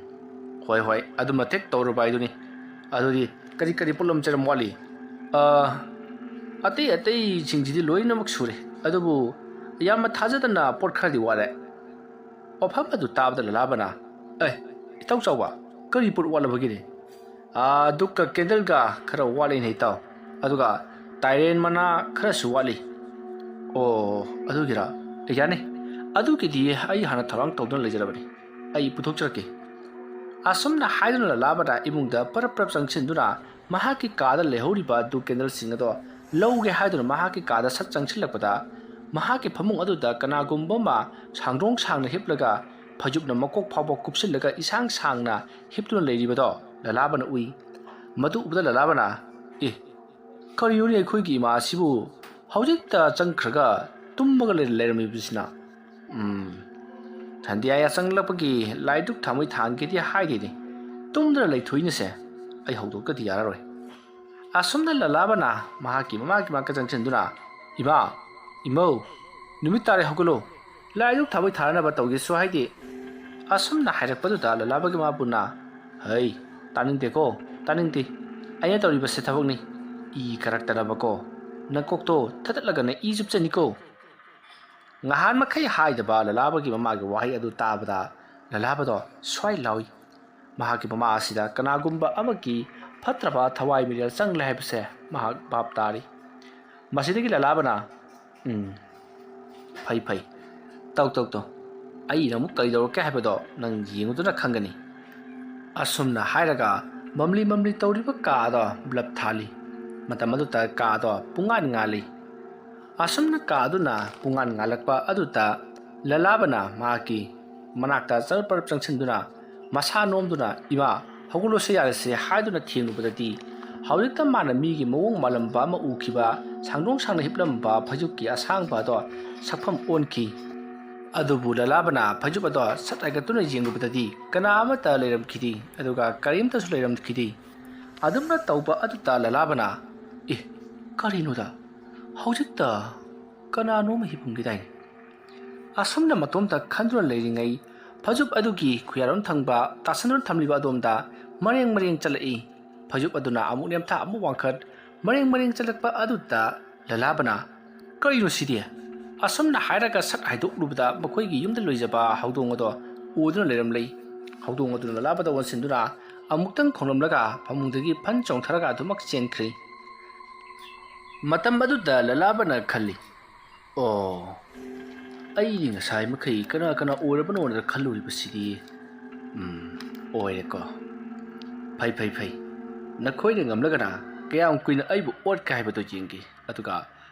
ꯍꯣꯏ, ꯍꯣꯏ, ꯑꯗꯨꯃ ꯍꯦꯛ ꯇꯧꯔꯕ ꯍꯥꯏꯗꯨꯅꯤ꯫ ꯑꯗꯨꯗꯤ ꯀꯔꯤ ꯀꯔꯤ ꯄꯣꯠꯂꯝ ꯆꯩꯔꯝ ꯋꯥꯠꯂꯤ?" "ꯑ, ꯑꯇꯩ ꯑꯇꯩꯁꯤꯡꯁꯤꯗꯤ ꯂꯣꯏꯅꯃꯛ ꯁꯨꯔꯦ, ꯑꯗꯨꯕꯨ ꯌꯥꯝꯅ ꯊꯥꯖꯗꯅ ꯄꯣꯠ ꯈꯔꯗꯤ ꯋꯥꯠꯂꯦ꯫" ꯋꯥꯐꯝ ꯑꯗꯨ ꯇꯥꯕꯗ ꯂꯂꯥꯕꯅ, "ꯑꯦ, ꯏꯇꯥꯎ ꯆꯥꯎꯕ, ꯀꯔꯤ ꯄꯣꯠ ꯋꯥꯠꯂꯕꯒꯦꯅꯦ?" "ꯑꯥ, ꯙꯨꯞꯀ ꯀꯦꯟꯗꯜꯒ ꯈꯔ ꯋꯥꯠꯂꯤꯅꯦ ꯏꯇꯥꯎ, ꯑꯗꯨꯒ ꯇꯥꯏꯔꯦꯟ ꯃꯅꯥ ꯈꯔꯁꯨ ꯋꯥꯠꯂꯤ꯫" "ꯑꯣ, ꯑꯗꯨꯒꯤꯔꯥ? ꯌꯥꯅꯤ, ꯑꯗꯨꯒꯤꯗꯤ ꯑꯩ ꯍꯥꯟꯅ ꯊꯧꯔꯥꯡ ꯇꯧꯗꯨꯅ ꯂꯩꯖꯔꯕꯅꯤ꯫ ꯑꯩ ꯄꯨꯊꯣꯛꯆꯔꯛꯀꯦ"꯫ ꯑꯁꯨꯝꯅ ꯍꯥꯏꯗꯨꯅ ꯂꯂꯥꯕꯅ ꯏꯃꯨꯡꯗ ꯄꯔꯞ ꯄꯔꯞ ꯆꯪꯁꯤꯟꯗꯨꯅ ꯃꯍꯥꯛꯀꯤ ꯀꯥꯗ ꯂꯩꯍꯧꯔꯤꯕ ꯑꯗꯨ ꯀꯦꯟꯗꯜꯁꯤꯡ ꯑꯗꯣ ꯂꯧꯒꯦ ꯍꯥꯏꯗꯨꯅ ꯃꯍꯥꯛꯀꯤ ꯀꯥꯗ ꯁꯠ ꯆꯪꯁꯤꯜꯂꯛꯄꯗ, ꯃꯍꯥꯛꯀꯤ ꯐꯃꯨꯡ ꯑꯗꯨꯗ ꯀꯅꯥꯒꯨꯝꯕ ꯑꯃ ꯁꯥꯡꯗ꯭ꯔꯣꯡ ꯁꯥꯡꯅ ꯍꯤꯞꯂꯒ ꯐꯩꯖꯨꯞꯅ ꯃꯀꯣꯛ ꯐꯥꯎꯕ ꯀꯨꯞꯁꯤꯜꯂꯒ ꯏꯁꯥꯡ ꯁꯥꯡꯅ ꯍꯤꯞꯇꯨꯅ ꯂꯩꯔꯤꯕꯗꯣ ꯂꯂꯥꯕꯅ ꯎꯏ꯫ ꯃꯗꯨ ꯎꯕꯗ ꯂꯂꯥꯕꯅ, "ꯑꯦ, ꯀꯔꯤꯅꯣꯅꯦ ꯑꯩꯈꯣꯏꯒꯤ ꯏꯃꯥ ꯑꯁꯤꯕꯨ ꯍꯧꯖꯤꯛꯇ ꯆꯪꯈ꯭ꯔꯒ ꯇꯨꯝꯃꯒ ꯂꯩ-, ꯂꯩꯔꯝꯃꯤꯕꯁꯤꯅ? ꯎꯝ, ꯁꯟꯙ꯭ꯌꯥ ꯌꯥꯆꯪꯂꯛꯄꯒꯤ ꯂꯥꯏꯗꯨꯛ ꯊꯥꯃꯩ ꯊꯥꯟꯒꯦꯗꯤ ꯍꯥꯏꯗꯦꯅꯦ꯫ ꯇꯨꯝꯗꯨꯅ ꯂꯩꯊꯣꯛꯏꯅꯁꯦ꯫ ꯑꯩ ꯍꯧꯗꯣꯛꯇꯗꯤ ꯌꯥꯔꯔꯣꯏ"꯫ ꯑꯁꯨꯝꯅ ꯂꯂꯥꯕꯅ ꯃꯍꯥꯛꯀꯤ ꯃꯃꯥꯒꯤ ꯃꯅꯥꯛꯇ ꯆꯪꯁꯤꯟꯗꯨꯅ, "ꯏꯃꯥ, ꯏꯃꯧ, ꯅꯨꯃꯤꯠ ꯇꯥꯔꯦ, ꯍꯧꯒꯠꯂꯨ꯫ ꯂꯥꯏꯗꯨꯛ ꯊꯥꯃꯩ ꯊꯥꯅꯅꯕ ꯇꯧꯒꯦꯁꯨ ꯍꯥꯏꯗꯦ"꯫ ꯑꯁꯨꯝꯅ ꯍꯥꯏꯔꯛꯄꯗꯨꯗ ꯂꯂꯥꯕꯒꯤ ꯃꯄꯨꯅ, "ꯍꯩ, ꯇꯥꯅꯤꯡꯗꯦꯀꯣ, ꯇꯥꯅꯤꯡꯗꯦ꯫ ꯑꯩꯅ ꯇꯧꯔꯤꯕꯁꯦ ꯊꯕꯛꯅꯤ꯫ ꯏ ꯀꯔꯛꯇꯅꯕꯀꯣ꯫ ꯅꯀꯣꯛꯇꯣ ꯊꯗꯠꯂꯒꯅ ꯏ ꯆꯨꯞꯆꯅꯤꯀꯣ"꯫ ꯉꯍꯥꯟ ꯃꯈꯩ ꯍꯥꯏꯗꯕ ꯂꯂꯥꯕꯒꯤ ꯃꯃꯥꯒꯤ ꯋꯥꯍꯩ ꯑꯗꯨ ꯇꯥꯕꯗ ꯂꯂꯥꯕꯗꯣ ꯁ꯭ꯋꯥꯏ ꯂꯥꯎꯏ꯫ ꯃꯍꯥꯛꯀꯤ ꯃꯃꯥ ꯑꯁꯤꯗ ꯀꯅꯥꯒꯨꯝꯕ ꯑꯃꯒꯤ ꯐꯠꯇ꯭ꯔꯕ ꯊꯋꯥꯏ ꯃꯤꯔꯦꯜ ꯆꯪꯂꯦ ꯍꯥꯏꯕꯁꯦ ꯃꯍꯥꯛ ꯚꯥꯞ ꯇꯥꯔꯤ꯫ ꯃꯁꯤꯗꯒꯤ ꯂꯂꯥꯕꯅ, "ꯎꯝ, ꯐꯩ, ꯐꯩ꯫ ꯇꯧ, ꯇꯧ, ꯇꯧ꯫ ꯑꯩꯅ ꯑꯃꯨꯛ ꯀꯔꯤ ꯇꯧꯔꯛꯀꯦ ꯍꯥꯏꯕꯗꯣ ꯅꯪ ꯌꯦꯡꯉꯨꯗꯨꯅ ꯈꯪꯒꯅꯤ"꯫ ꯑꯁꯨꯝꯅ ꯍꯥꯏꯔꯒ ꯃꯝꯂꯤ ꯃꯝꯂꯤ ꯇꯧꯔꯤꯕ ꯀꯥ ꯑꯗꯣ ꯕ꯭ꯂꯕ ꯊꯥꯜꯂꯤ꯫ ꯃꯇꯝ ꯑꯗꯨꯗ ꯀꯥ ꯑꯗꯣ ꯄꯨꯡꯉꯥꯟ ꯉꯥꯜꯂꯤ꯫ ꯑꯁꯨꯝꯅ ꯀꯥ ꯑꯗꯨꯅ ꯄꯨꯡꯉꯥꯟ ꯉꯥꯜꯂꯛꯄ ꯑꯗꯨꯗ ꯂꯂꯥꯕꯅ ꯃꯍꯥꯛꯀꯤ ꯃꯅꯥꯛꯇ ꯆꯔꯞ ꯄꯔꯞ ꯆꯪꯁꯤꯟꯗꯨꯅ ꯃꯁꯥ ꯅꯣꯝꯗꯨꯅ, "ꯏꯃꯥ, ꯍꯧꯒꯠꯂꯣꯁꯦ, ꯌꯥꯔꯦꯁꯦ" ꯍꯥꯏꯗꯨꯅ ꯊꯦꯡꯂꯨꯕꯗꯗꯤ, ꯍꯧꯖꯤꯛꯇ ꯃꯥꯅ ꯃꯤꯒꯤ ꯃꯑꯣꯡ ꯃꯥꯜꯂꯝꯕ ꯑꯃ ꯎꯈꯤꯕ ꯁꯥꯡꯗꯣꯡ ꯁꯥꯡꯅ ꯍꯤꯞꯂꯝꯕ ꯐꯩꯖꯨꯞꯀꯤ ꯑꯁꯥꯡꯕ ꯑꯗꯣ ꯁꯛꯐꯝ ꯑꯣꯟꯈꯤ꯫ ꯑꯗꯨꯕꯨ ꯂꯂꯥꯕꯅ ꯐꯩꯖꯨꯞ ꯑꯗꯣ ꯁꯠ ꯍꯥꯏꯒꯠꯇꯨꯅ ꯌꯦꯡꯂꯨꯕꯗꯗꯤ ꯀꯅꯥ ꯑꯃꯠꯇ ꯂꯩꯔꯝꯈꯤꯗꯦ, ꯑꯗꯨꯒ ꯀꯔꯤꯝꯇꯁꯨ ꯂꯩꯔꯝꯈꯤꯗꯦ꯫ ꯑꯗꯨꯝꯅ ꯇꯧꯕ ꯑꯗꯨꯗ ꯂꯂꯥꯕꯅ, "ꯑꯦ, ꯀꯔꯤꯅꯣꯗ? ꯍꯧꯖꯤꯛꯇ ꯀꯅꯥꯅꯣꯝ ꯍꯤꯞꯄꯝꯈꯤꯗꯥꯏꯅꯦ?" ꯑꯁꯨꯝꯅ ꯃꯇꯣꯝꯇ ꯈꯟꯗꯨꯅ ꯂꯩꯔꯤꯉꯩ, ꯐꯩꯖꯨꯞ ꯑꯗꯨꯒꯤ ꯈꯨꯌꯥꯔꯣꯝ ꯊꯪꯕ ꯇꯥꯁꯟꯗꯨꯅ ꯊꯝꯂꯤꯕ ꯑꯗꯣꯝꯗ ꯃꯔꯦꯡ ꯃꯔꯦꯡ ꯆꯠꯂꯛꯏ꯫ ꯐꯩꯖꯨꯞ ꯑꯗꯨꯅ ꯑꯃꯨꯛ ꯅꯦꯝꯊ ꯑꯃꯨꯛ ꯋꯥꯡꯈꯠ, ꯃꯔꯦꯡ ꯃꯔꯦꯡ ꯆꯠꯂꯛꯄ ꯑꯗꯨꯗ ꯂꯂꯥꯕꯅ, "ꯀꯔꯤꯅꯣ ꯁꯤꯗꯤ?" ꯑꯁꯨꯝꯅ ꯍꯥꯏꯔꯒ ꯁꯠ ꯍꯥꯏꯗꯣꯛꯂꯨꯕꯗ ꯃꯈꯣꯏꯒꯤ ꯌꯨꯝꯗ ꯂꯣꯏꯖꯕ ꯍꯧꯗꯣꯡ ꯑꯗꯣ ꯎꯗꯨꯅ ꯂꯩꯔꯝꯂꯦ꯫ ꯍꯧꯗꯣꯡ ꯑꯗꯨꯅ ꯂꯂꯥꯕꯗ ꯑꯣꯟꯁꯤꯟꯗꯨꯅ ꯑꯃꯨꯛꯇꯪ ꯈꯣꯡꯂꯝꯂꯒ ꯐꯃꯨꯡꯗꯒꯤ ꯐꯟ ꯆꯣꯡꯊꯔꯒ ꯑꯗꯨꯃꯛ ꯆꯦꯟꯈ꯭ꯔꯦ꯫ ꯃꯇꯝ ꯑꯗꯨꯗ ꯂꯂꯥꯕꯅ ꯈꯜꯂꯤ, ꯑꯣ, ꯑꯩꯗꯤ ꯉꯁꯥꯏ ꯃꯈꯩ ꯀꯅꯥ ꯀꯅꯥ ꯑꯣꯏꯔꯕꯅꯣꯅ ꯈꯜꯂꯨꯔꯤꯕꯁꯤꯗꯤ꯫ ꯎꯝ, ꯑꯣꯏꯔꯦꯀꯣ꯫ ꯐꯩ, ꯐꯩ, ꯐꯩ꯫ ꯅꯈꯣꯏꯅ ꯉꯝꯂꯒꯅ ꯀꯌꯥꯝ ꯀꯨꯏꯅ ꯑꯩꯕꯨ ꯑꯣꯠꯀꯦ ꯍꯥꯏꯕꯗꯨ ꯌꯦꯡꯒꯦ꯫ ꯑꯗꯨꯒ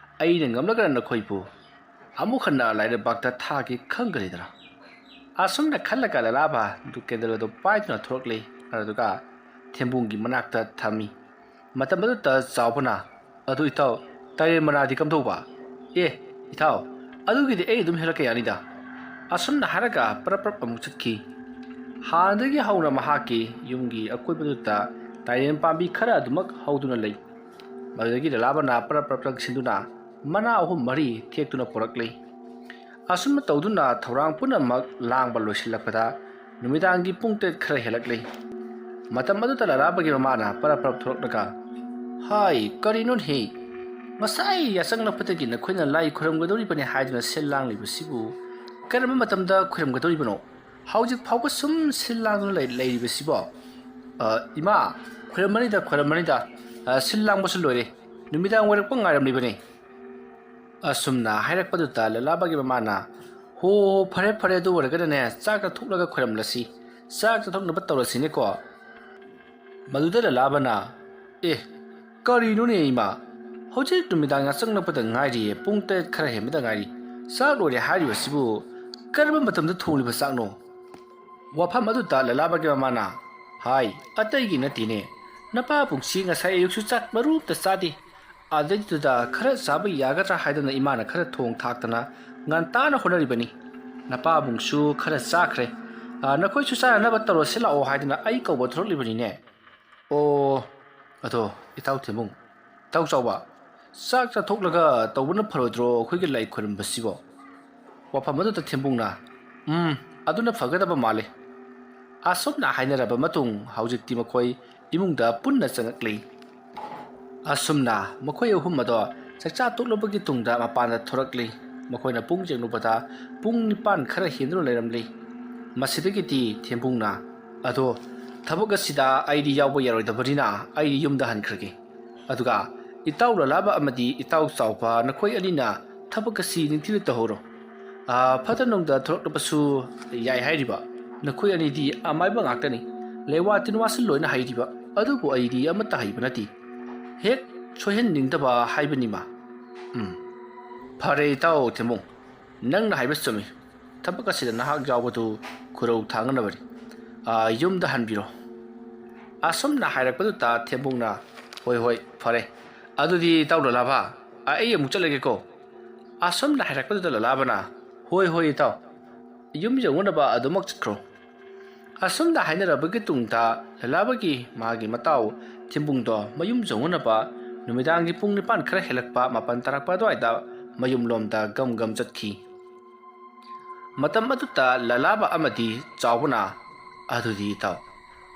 ꯑꯩꯅ ꯉꯝꯂꯒꯅ ꯅꯈꯣꯏꯕꯨ ꯑꯃꯨꯛ ꯍꯟꯅ ꯂꯥꯏꯔꯩꯕꯥꯛꯇ ꯊꯥꯒꯦ ꯈꯪꯒꯅꯤꯗꯅ꯫ ꯑꯁꯨꯝꯅ ꯈꯜꯂꯒ ꯂꯂꯥꯕ ꯑꯗꯨ ꯀꯦꯟꯗꯜ ꯑꯗꯨ ꯄꯥꯏꯗꯨꯅ ꯊꯣꯔꯛꯂꯦ꯫ ꯑꯗꯨꯒ ꯊꯦꯝꯕꯨꯡꯒꯤ ꯃꯅꯥꯛꯇ ꯊꯝꯃꯤ꯫ ꯃꯇꯝ ꯑꯗꯨꯗ ꯆꯥꯎꯕꯅ, "ꯑꯗꯨ ꯏꯇꯥꯎ, ꯇꯥꯏꯔꯦꯟ ꯃꯅꯥꯗꯤ ꯀꯝꯗꯧꯕ?" "ꯑꯦ, ꯏꯇꯥꯎ, ꯑꯗꯨꯒꯤꯗꯤ ꯑꯩ ꯑꯗꯨꯝ ꯍꯦꯜꯂꯛꯀ ꯌꯥꯅꯤꯗ"꯫ ꯑꯁꯨꯝꯅ ꯍꯥꯏꯔꯒ ꯄꯔꯞ ꯄꯔꯞ ꯑꯃꯨꯛ ꯆꯠꯈꯤ꯫ ꯍꯥꯟꯅꯗꯒꯤ ꯍꯧꯅ ꯃꯍꯥꯛꯀꯤ ꯌꯨꯝꯒꯤ ꯑꯀꯣꯏꯕꯗꯨꯗ ꯇꯥꯏꯔꯦꯟ ꯄꯥꯝꯕꯤ ꯈꯔ ꯑꯗꯨꯃꯛ ꯍꯧꯗꯨꯅ ꯂꯩ꯫ ꯃꯗꯨꯗꯒꯤ ꯂꯂꯥꯕꯅ ꯄꯔꯞ ꯄꯔꯞ ꯆꯪꯁꯤꯟꯗꯨꯅ ꯃꯅꯥ ꯑꯍꯨꯝ ꯃꯔꯤ ꯊꯦꯛꯇꯨꯅ ꯄꯨꯔꯛꯂꯤ꯫ ꯑꯁꯨꯝꯅ ꯇꯧꯗꯨꯅ ꯊꯧꯔꯥꯡ ꯄꯨꯝꯅꯃꯛ ꯂꯥꯡꯕ ꯂꯣꯏꯁꯤꯜꯂꯛꯄꯗ, ꯅꯨꯃꯤꯗꯥꯡꯒꯤ ꯄꯨꯡ ꯇꯔꯦꯠ ꯈꯔ ꯍꯦꯜꯂꯛꯂꯤ꯫ ꯃꯇꯝ ꯑꯗꯨꯗ ꯂꯂꯥꯕꯒꯤ ꯃꯃꯥꯅ ꯄꯔꯞ ꯄꯔꯞ ꯊꯣꯔꯛꯂꯒ, "ꯍꯥꯏ, ꯀꯔꯤꯅꯣꯅꯦꯍꯦ? ꯉꯁꯥꯏ ꯌꯥꯆꯪꯂꯛꯄꯗꯒꯤ ꯅꯈꯣꯏꯅ ꯂꯥꯏ ꯈꯨꯔꯨꯝꯒꯗꯧꯔꯤꯕꯅꯤ ꯍꯥꯏꯗꯨꯅ ꯁꯤꯜ ꯂꯥꯡꯂꯤꯕꯁꯤꯕꯨ ꯀꯔꯝꯕ ꯃꯇꯝꯗ ꯈꯨꯔꯨꯝꯒꯗꯧꯔꯤꯕꯅꯣ? ꯍꯧꯖꯤꯛ ꯐꯥꯎꯕ ꯁꯨꯝ ꯁꯤꯜ ꯂꯥꯡꯗꯨꯅ ꯂꯩ-, ꯂꯩꯔꯤꯕꯁꯤꯕꯣ?" "ꯑ, ꯏꯃꯥ, ꯈꯨꯔꯨꯝꯃꯅꯤꯗ, ꯈꯨꯔꯨꯝꯃꯅꯤꯗ꯫ ꯑ, ꯁꯤꯜ ꯂꯥꯡꯕꯁꯨ ꯂꯣꯏꯔꯦ꯫ ꯅꯨꯃꯤꯗꯥꯡ ꯋꯥꯏꯔꯛꯄ ꯉꯥꯏꯔꯝꯂꯤꯕꯅꯤ"꯫ ꯑꯁꯨꯝꯅ ꯍꯥꯏꯔꯛꯄꯗꯨꯗ ꯂꯂꯥꯕꯒꯤ ꯃꯃꯥꯅ, "ꯍꯣ, ꯍꯣ, ꯐꯔꯦ, ꯐꯔꯦ, ꯑꯗꯨ ꯑꯣꯏꯔꯒꯅꯅꯦ, ꯆꯥꯛ ꯆꯥꯊꯣꯛꯂꯒ ꯈꯣꯏꯔꯝꯂꯁꯤ꯫ ꯆꯥꯛ ꯆꯥꯊꯣꯛꯅꯕ ꯇꯧꯔꯁꯤꯅꯦꯀꯣ"꯫ ꯃꯗꯨꯗ ꯂꯂꯥꯕꯅ, "ꯑꯦ, ꯀꯔꯤꯅꯣꯅꯦ ꯏꯃꯥ? ꯍꯧꯖꯤꯛ ꯅꯨꯃꯤꯗꯥꯡ ꯌꯥꯆꯪꯂꯛꯄꯗ ꯉꯥꯏꯔꯤꯌꯦ, ꯄꯨꯡ ꯇꯔꯦꯠ ꯈꯔ ꯍꯦꯟꯕꯗ ꯉꯥꯏꯔꯤ꯫ ꯆꯥꯛ ꯂꯣꯏꯔꯦ ꯍꯥꯏꯔꯤꯕꯁꯤꯕꯨ ꯀꯔꯝꯕ ꯃꯇꯝꯗ ꯊꯣꯡꯂꯤꯕ ꯆꯥꯛꯅꯣ?" ꯋꯥꯐꯝ ꯑꯗꯨꯗ ꯂꯂꯥꯕꯒꯤ ꯃꯃꯥꯅ, "ꯍꯥꯏ, ꯑꯇꯩꯒꯤ ꯅꯠꯇꯦꯅꯦ, ꯅꯄꯥꯕꯨꯡꯁꯤ ꯉꯁꯥꯏ ꯑꯌꯨꯛꯁꯨ ꯆꯥꯛ ꯃꯔꯨ ꯑꯝꯇ ꯆꯥꯗꯦ꯫ ꯑꯗꯩꯗꯨꯗ ꯈꯔ ꯆꯥꯕ ꯌꯥꯒꯗ꯭ꯔꯥ ꯍꯥꯏꯗꯅ ꯏꯃꯥꯅ ꯈꯔ ꯊꯣꯡ ꯊꯥꯛꯇꯅ ꯉꯟꯇꯥꯅ ꯍꯣꯠꯅꯔꯤꯕꯅꯤ꯫ ꯅꯄꯥꯕꯨꯡꯁꯨ ꯈꯔ ꯆꯥꯈ꯭ꯔꯦ꯫ ꯑ, ꯅꯈꯣꯏꯁꯨ ꯆꯥꯅꯅꯕ ꯇꯧꯔꯁꯤ ꯂꯥꯛꯑꯣ ꯍꯥꯏꯗꯅ ꯑꯩ ꯀꯧꯕ ꯊꯣꯛꯂꯛꯂꯤꯕꯅꯤꯅꯦ"꯫ "ꯑꯣ, ꯑꯗꯣ ꯏꯇꯥꯎ ꯊꯦꯝꯕꯨꯡ, ꯏꯇꯥꯎ ꯆꯥꯎꯕ, ꯆꯥꯛ ꯆꯥꯊꯣꯛꯂꯒ ꯇꯧꯕꯅ ꯐꯔꯣꯏꯗ꯭ꯔꯣ ꯑꯩꯈꯣꯏꯒꯤ ꯂꯥꯏ ꯈꯨꯔꯨꯝꯕꯁꯤꯕꯣ?" ꯋꯥꯐꯝ ꯑꯗꯨꯗ ꯊꯦꯝꯕꯨꯡꯅ, "ꯎꯝ, ꯑꯗꯨꯅ ꯐꯒꯗꯕ ꯃꯥꯜꯂꯤ"꯫ ꯑꯁꯨꯝꯅ ꯍꯥꯏꯅꯔꯕ ꯃꯇꯨꯡ ꯍꯧꯖꯤꯛꯇꯤ ꯃꯈꯣꯏ ꯏꯃꯨꯡꯗ ꯄꯨꯟꯅ ꯆꯪꯉꯛꯂꯤ꯫ ꯑꯁꯨꯝꯅ ꯃꯈꯣꯏ ꯑꯍꯨꯝ ꯑꯗꯣ ꯆꯥꯛꯆꯥ ꯇꯣꯛꯂꯕꯒꯤ ꯇꯨꯡꯗ ꯃꯄꯥꯟꯗ ꯊꯣꯔꯛꯂꯤ꯫ ꯃꯈꯣꯏꯅ ꯄꯨꯡ ꯌꯦꯡꯂꯨꯕꯗ ꯄꯨꯡ ꯅꯤꯄꯥꯟ ꯈꯔ ꯍꯦꯟꯗꯨꯅ ꯂꯩꯔꯝꯂꯤ꯫ ꯃꯁꯤꯗꯒꯤꯗꯤ ꯊꯦꯝꯕꯨꯡꯅ, "ꯑꯗꯣ ꯊꯕꯛ ꯑꯁꯤꯗ ꯑꯩꯗꯤ ꯌꯥꯎꯕ ꯌꯥꯔꯣꯏꯗꯕꯅꯤꯅ ꯑꯩꯗꯤ ꯌꯨꯝꯗ ꯍꯟꯈ꯭ꯔꯒꯦ꯫ ꯑꯗꯨꯒ ꯏꯇꯥꯎ ꯂꯂꯥꯕ ꯑꯃꯗꯤ ꯏꯇꯥꯎ ꯆꯥꯎꯕ ꯅꯈꯣꯏ ꯑꯅꯤꯅ ꯊꯕꯛ ꯑꯁꯤ ꯅꯤꯡꯊꯤꯅ ꯇꯧꯍꯧꯔꯣ꯫ ꯑꯥ, ꯐꯠꯇ ꯅꯨꯡꯗ ꯊꯣꯛꯂꯛꯂꯕꯁꯨ ꯌꯥꯏ ꯍꯥꯏꯔꯤꯕ꯫ ꯅꯈꯣꯏ ꯑꯅꯤꯗꯤ ꯑꯃꯥꯏꯕ ꯉꯥꯛꯇꯅꯤ꯫ ꯂꯩꯋꯥ ꯇꯤꯟꯋꯥꯁꯨ ꯂꯣꯏꯅ ꯍꯩꯔꯤꯕ꯫ ꯑꯗꯨꯕꯨ ꯑꯩꯗꯤ ꯑꯃꯠꯇ ꯍꯩꯕ ꯅꯠꯇꯦ꯫ ꯍꯦꯛ ꯁꯣꯏꯍꯟꯅꯤꯡꯗꯕ ꯍꯥꯏꯕꯅꯤꯃ꯫ ꯎꯝ꯫ ꯐꯔꯦ ꯏꯇꯥꯎ ꯊꯦꯝꯕꯨꯡ, ꯅꯪꯅ ꯍꯥꯏꯕ ꯆꯨꯝꯃꯤ꯫ ꯊꯕꯛ ꯑꯁꯤꯗ ꯅꯍꯥꯛ ꯌꯥꯎꯕꯗꯨ ꯈꯨꯔꯧ ꯊꯥꯡꯅꯅꯕꯅꯤ꯫ ꯑꯥ, ꯌꯨꯝꯗ ꯍꯟꯕꯤꯔꯣ꯫ ꯑꯁꯨꯝꯅ ꯍꯥꯏꯔꯛꯄꯗꯨꯗ ꯊꯦꯝꯕꯨꯡꯅ, "ꯍꯣꯏ, ꯍꯣꯏ, ꯐꯔꯦ꯫ ꯑꯗꯨꯗꯤ ꯏꯇꯥꯎ ꯂꯂꯥꯕ, ꯑꯩ ꯑꯃꯨꯛ ꯆꯠꯂꯒꯦꯀꯣ꯫ ꯑꯁꯨꯝꯅ ꯍꯥꯏꯔꯛꯄꯗꯨꯗ ꯂꯂꯥꯕꯅ, "ꯍꯣꯏ, ꯍꯣꯏ, ꯏꯇꯥꯎ, ꯌꯨꯝ ꯌꯧꯅꯅꯕ ꯑꯗꯨꯃꯛ ꯆꯠꯈ꯭ꯔꯣ"꯫ ꯑꯁꯨꯝꯅ ꯍꯥꯏꯅꯔꯕꯒꯤ ꯇꯨꯡꯗ ꯂꯂꯥꯕꯒꯤ ꯃꯥꯒꯤ ꯃꯇꯥꯎ ꯊꯦꯝꯕꯨꯡꯗꯣ ꯃꯌꯨꯝ ꯌꯧꯅꯅꯕ ꯅꯨꯃꯤꯗꯥꯡꯒꯤ ꯄꯨꯡ ꯅꯤꯄꯥꯟ ꯈꯔ ꯍꯦꯜꯂꯛꯄ, ꯃꯥꯄꯟ ꯇꯥꯔꯛꯄ ꯑꯗꯨꯋꯥꯏꯗ ꯃꯌꯨꯝꯂꯣꯝꯗ ꯒꯝ ꯒꯝ ꯆꯠꯈꯤ꯫ ꯃꯇꯝ ꯑꯗꯨꯗ ꯂꯂꯥꯕ ꯑꯃꯗꯤ ꯆꯥꯎꯕꯅ, "ꯑꯗꯨꯗꯤ ꯏꯇꯥꯎ,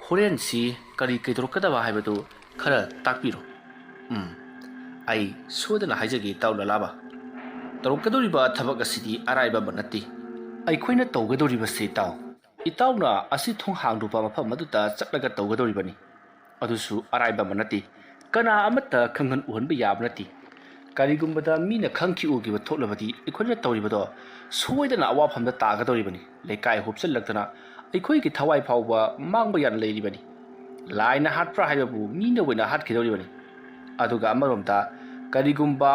ꯍꯣꯔꯦꯟꯁꯤ ꯀꯔꯤ ꯀꯩꯗꯧꯔꯛꯀꯗꯕ ꯍꯥꯏꯕꯗꯨ ꯈꯔ ꯇꯥꯛꯄꯤꯔꯣ"꯫ "ꯎꯝ, ꯑꯩ ꯁꯣꯏꯗꯅ ꯍꯥꯏꯖꯒꯦ ꯏꯇꯥꯎ ꯂꯂꯥꯕ꯫ ꯇꯧꯔꯛꯀꯗꯧꯔꯤꯕ ꯊꯕꯛ ꯑꯁꯤꯗꯤ ꯑꯔꯥꯏꯕ ꯑꯃ ꯅꯠꯇꯦ꯫ ꯑꯩꯈꯣꯏꯅ ꯇꯧꯒꯗꯧꯔꯤꯕꯁꯤ ꯏꯇꯥꯎ, ꯏꯇꯥꯎꯅ ꯑꯁꯤ ꯊꯣꯡ ꯍꯥꯡꯂꯨꯕ ꯃꯐꯝ ꯑꯗꯨꯗ ꯆꯠꯂꯒ ꯇꯧꯒꯗꯧꯔꯤꯕꯅꯤ꯫ ꯑꯗꯨꯁꯨ ꯑꯔꯥꯏꯕ ꯑꯃ ꯅꯠꯇꯦ꯫ ꯀꯅꯥ ꯑꯃꯠꯇ ꯈꯪꯍꯟ ꯎꯍꯟꯕ ꯌꯥꯕ ꯅꯠꯇꯦ꯫ ꯀꯔꯤꯒꯨꯝꯕꯗ ꯃꯤꯅ ꯈꯪꯈꯤ ꯎꯈꯤꯕ ꯊꯣꯛꯂꯕꯗꯤ ꯑꯩꯈꯣꯏꯅ ꯇꯧꯔꯤꯕꯗꯣ ꯁꯣꯏꯗꯅ ꯑꯋꯥꯐꯝꯗ ꯇꯥꯒꯗꯧꯔꯤꯕꯅꯤ꯫ ꯂꯩꯀꯥꯏ ꯍꯨꯞꯆꯜꯂꯛꯇꯅ ꯑꯩꯈꯣꯏꯒꯤ ꯊꯋꯥꯏ ꯐꯥꯎꯕ ꯃꯥꯡꯕ ꯌꯥꯅ ꯂꯩꯔꯤꯕꯅꯤ꯫ ꯂꯥꯏꯅ ꯍꯥꯠꯄ꯭ꯔꯥ ꯍꯥꯏꯕꯕꯨ ꯃꯤꯅ ꯑꯣꯏꯅ ꯍꯥꯠꯈꯤꯗꯧꯔꯤꯕꯅꯤ꯫ ꯑꯗꯨꯒ ꯑꯃꯔꯣꯝꯗ ꯀꯔꯤꯒꯨꯝꯕ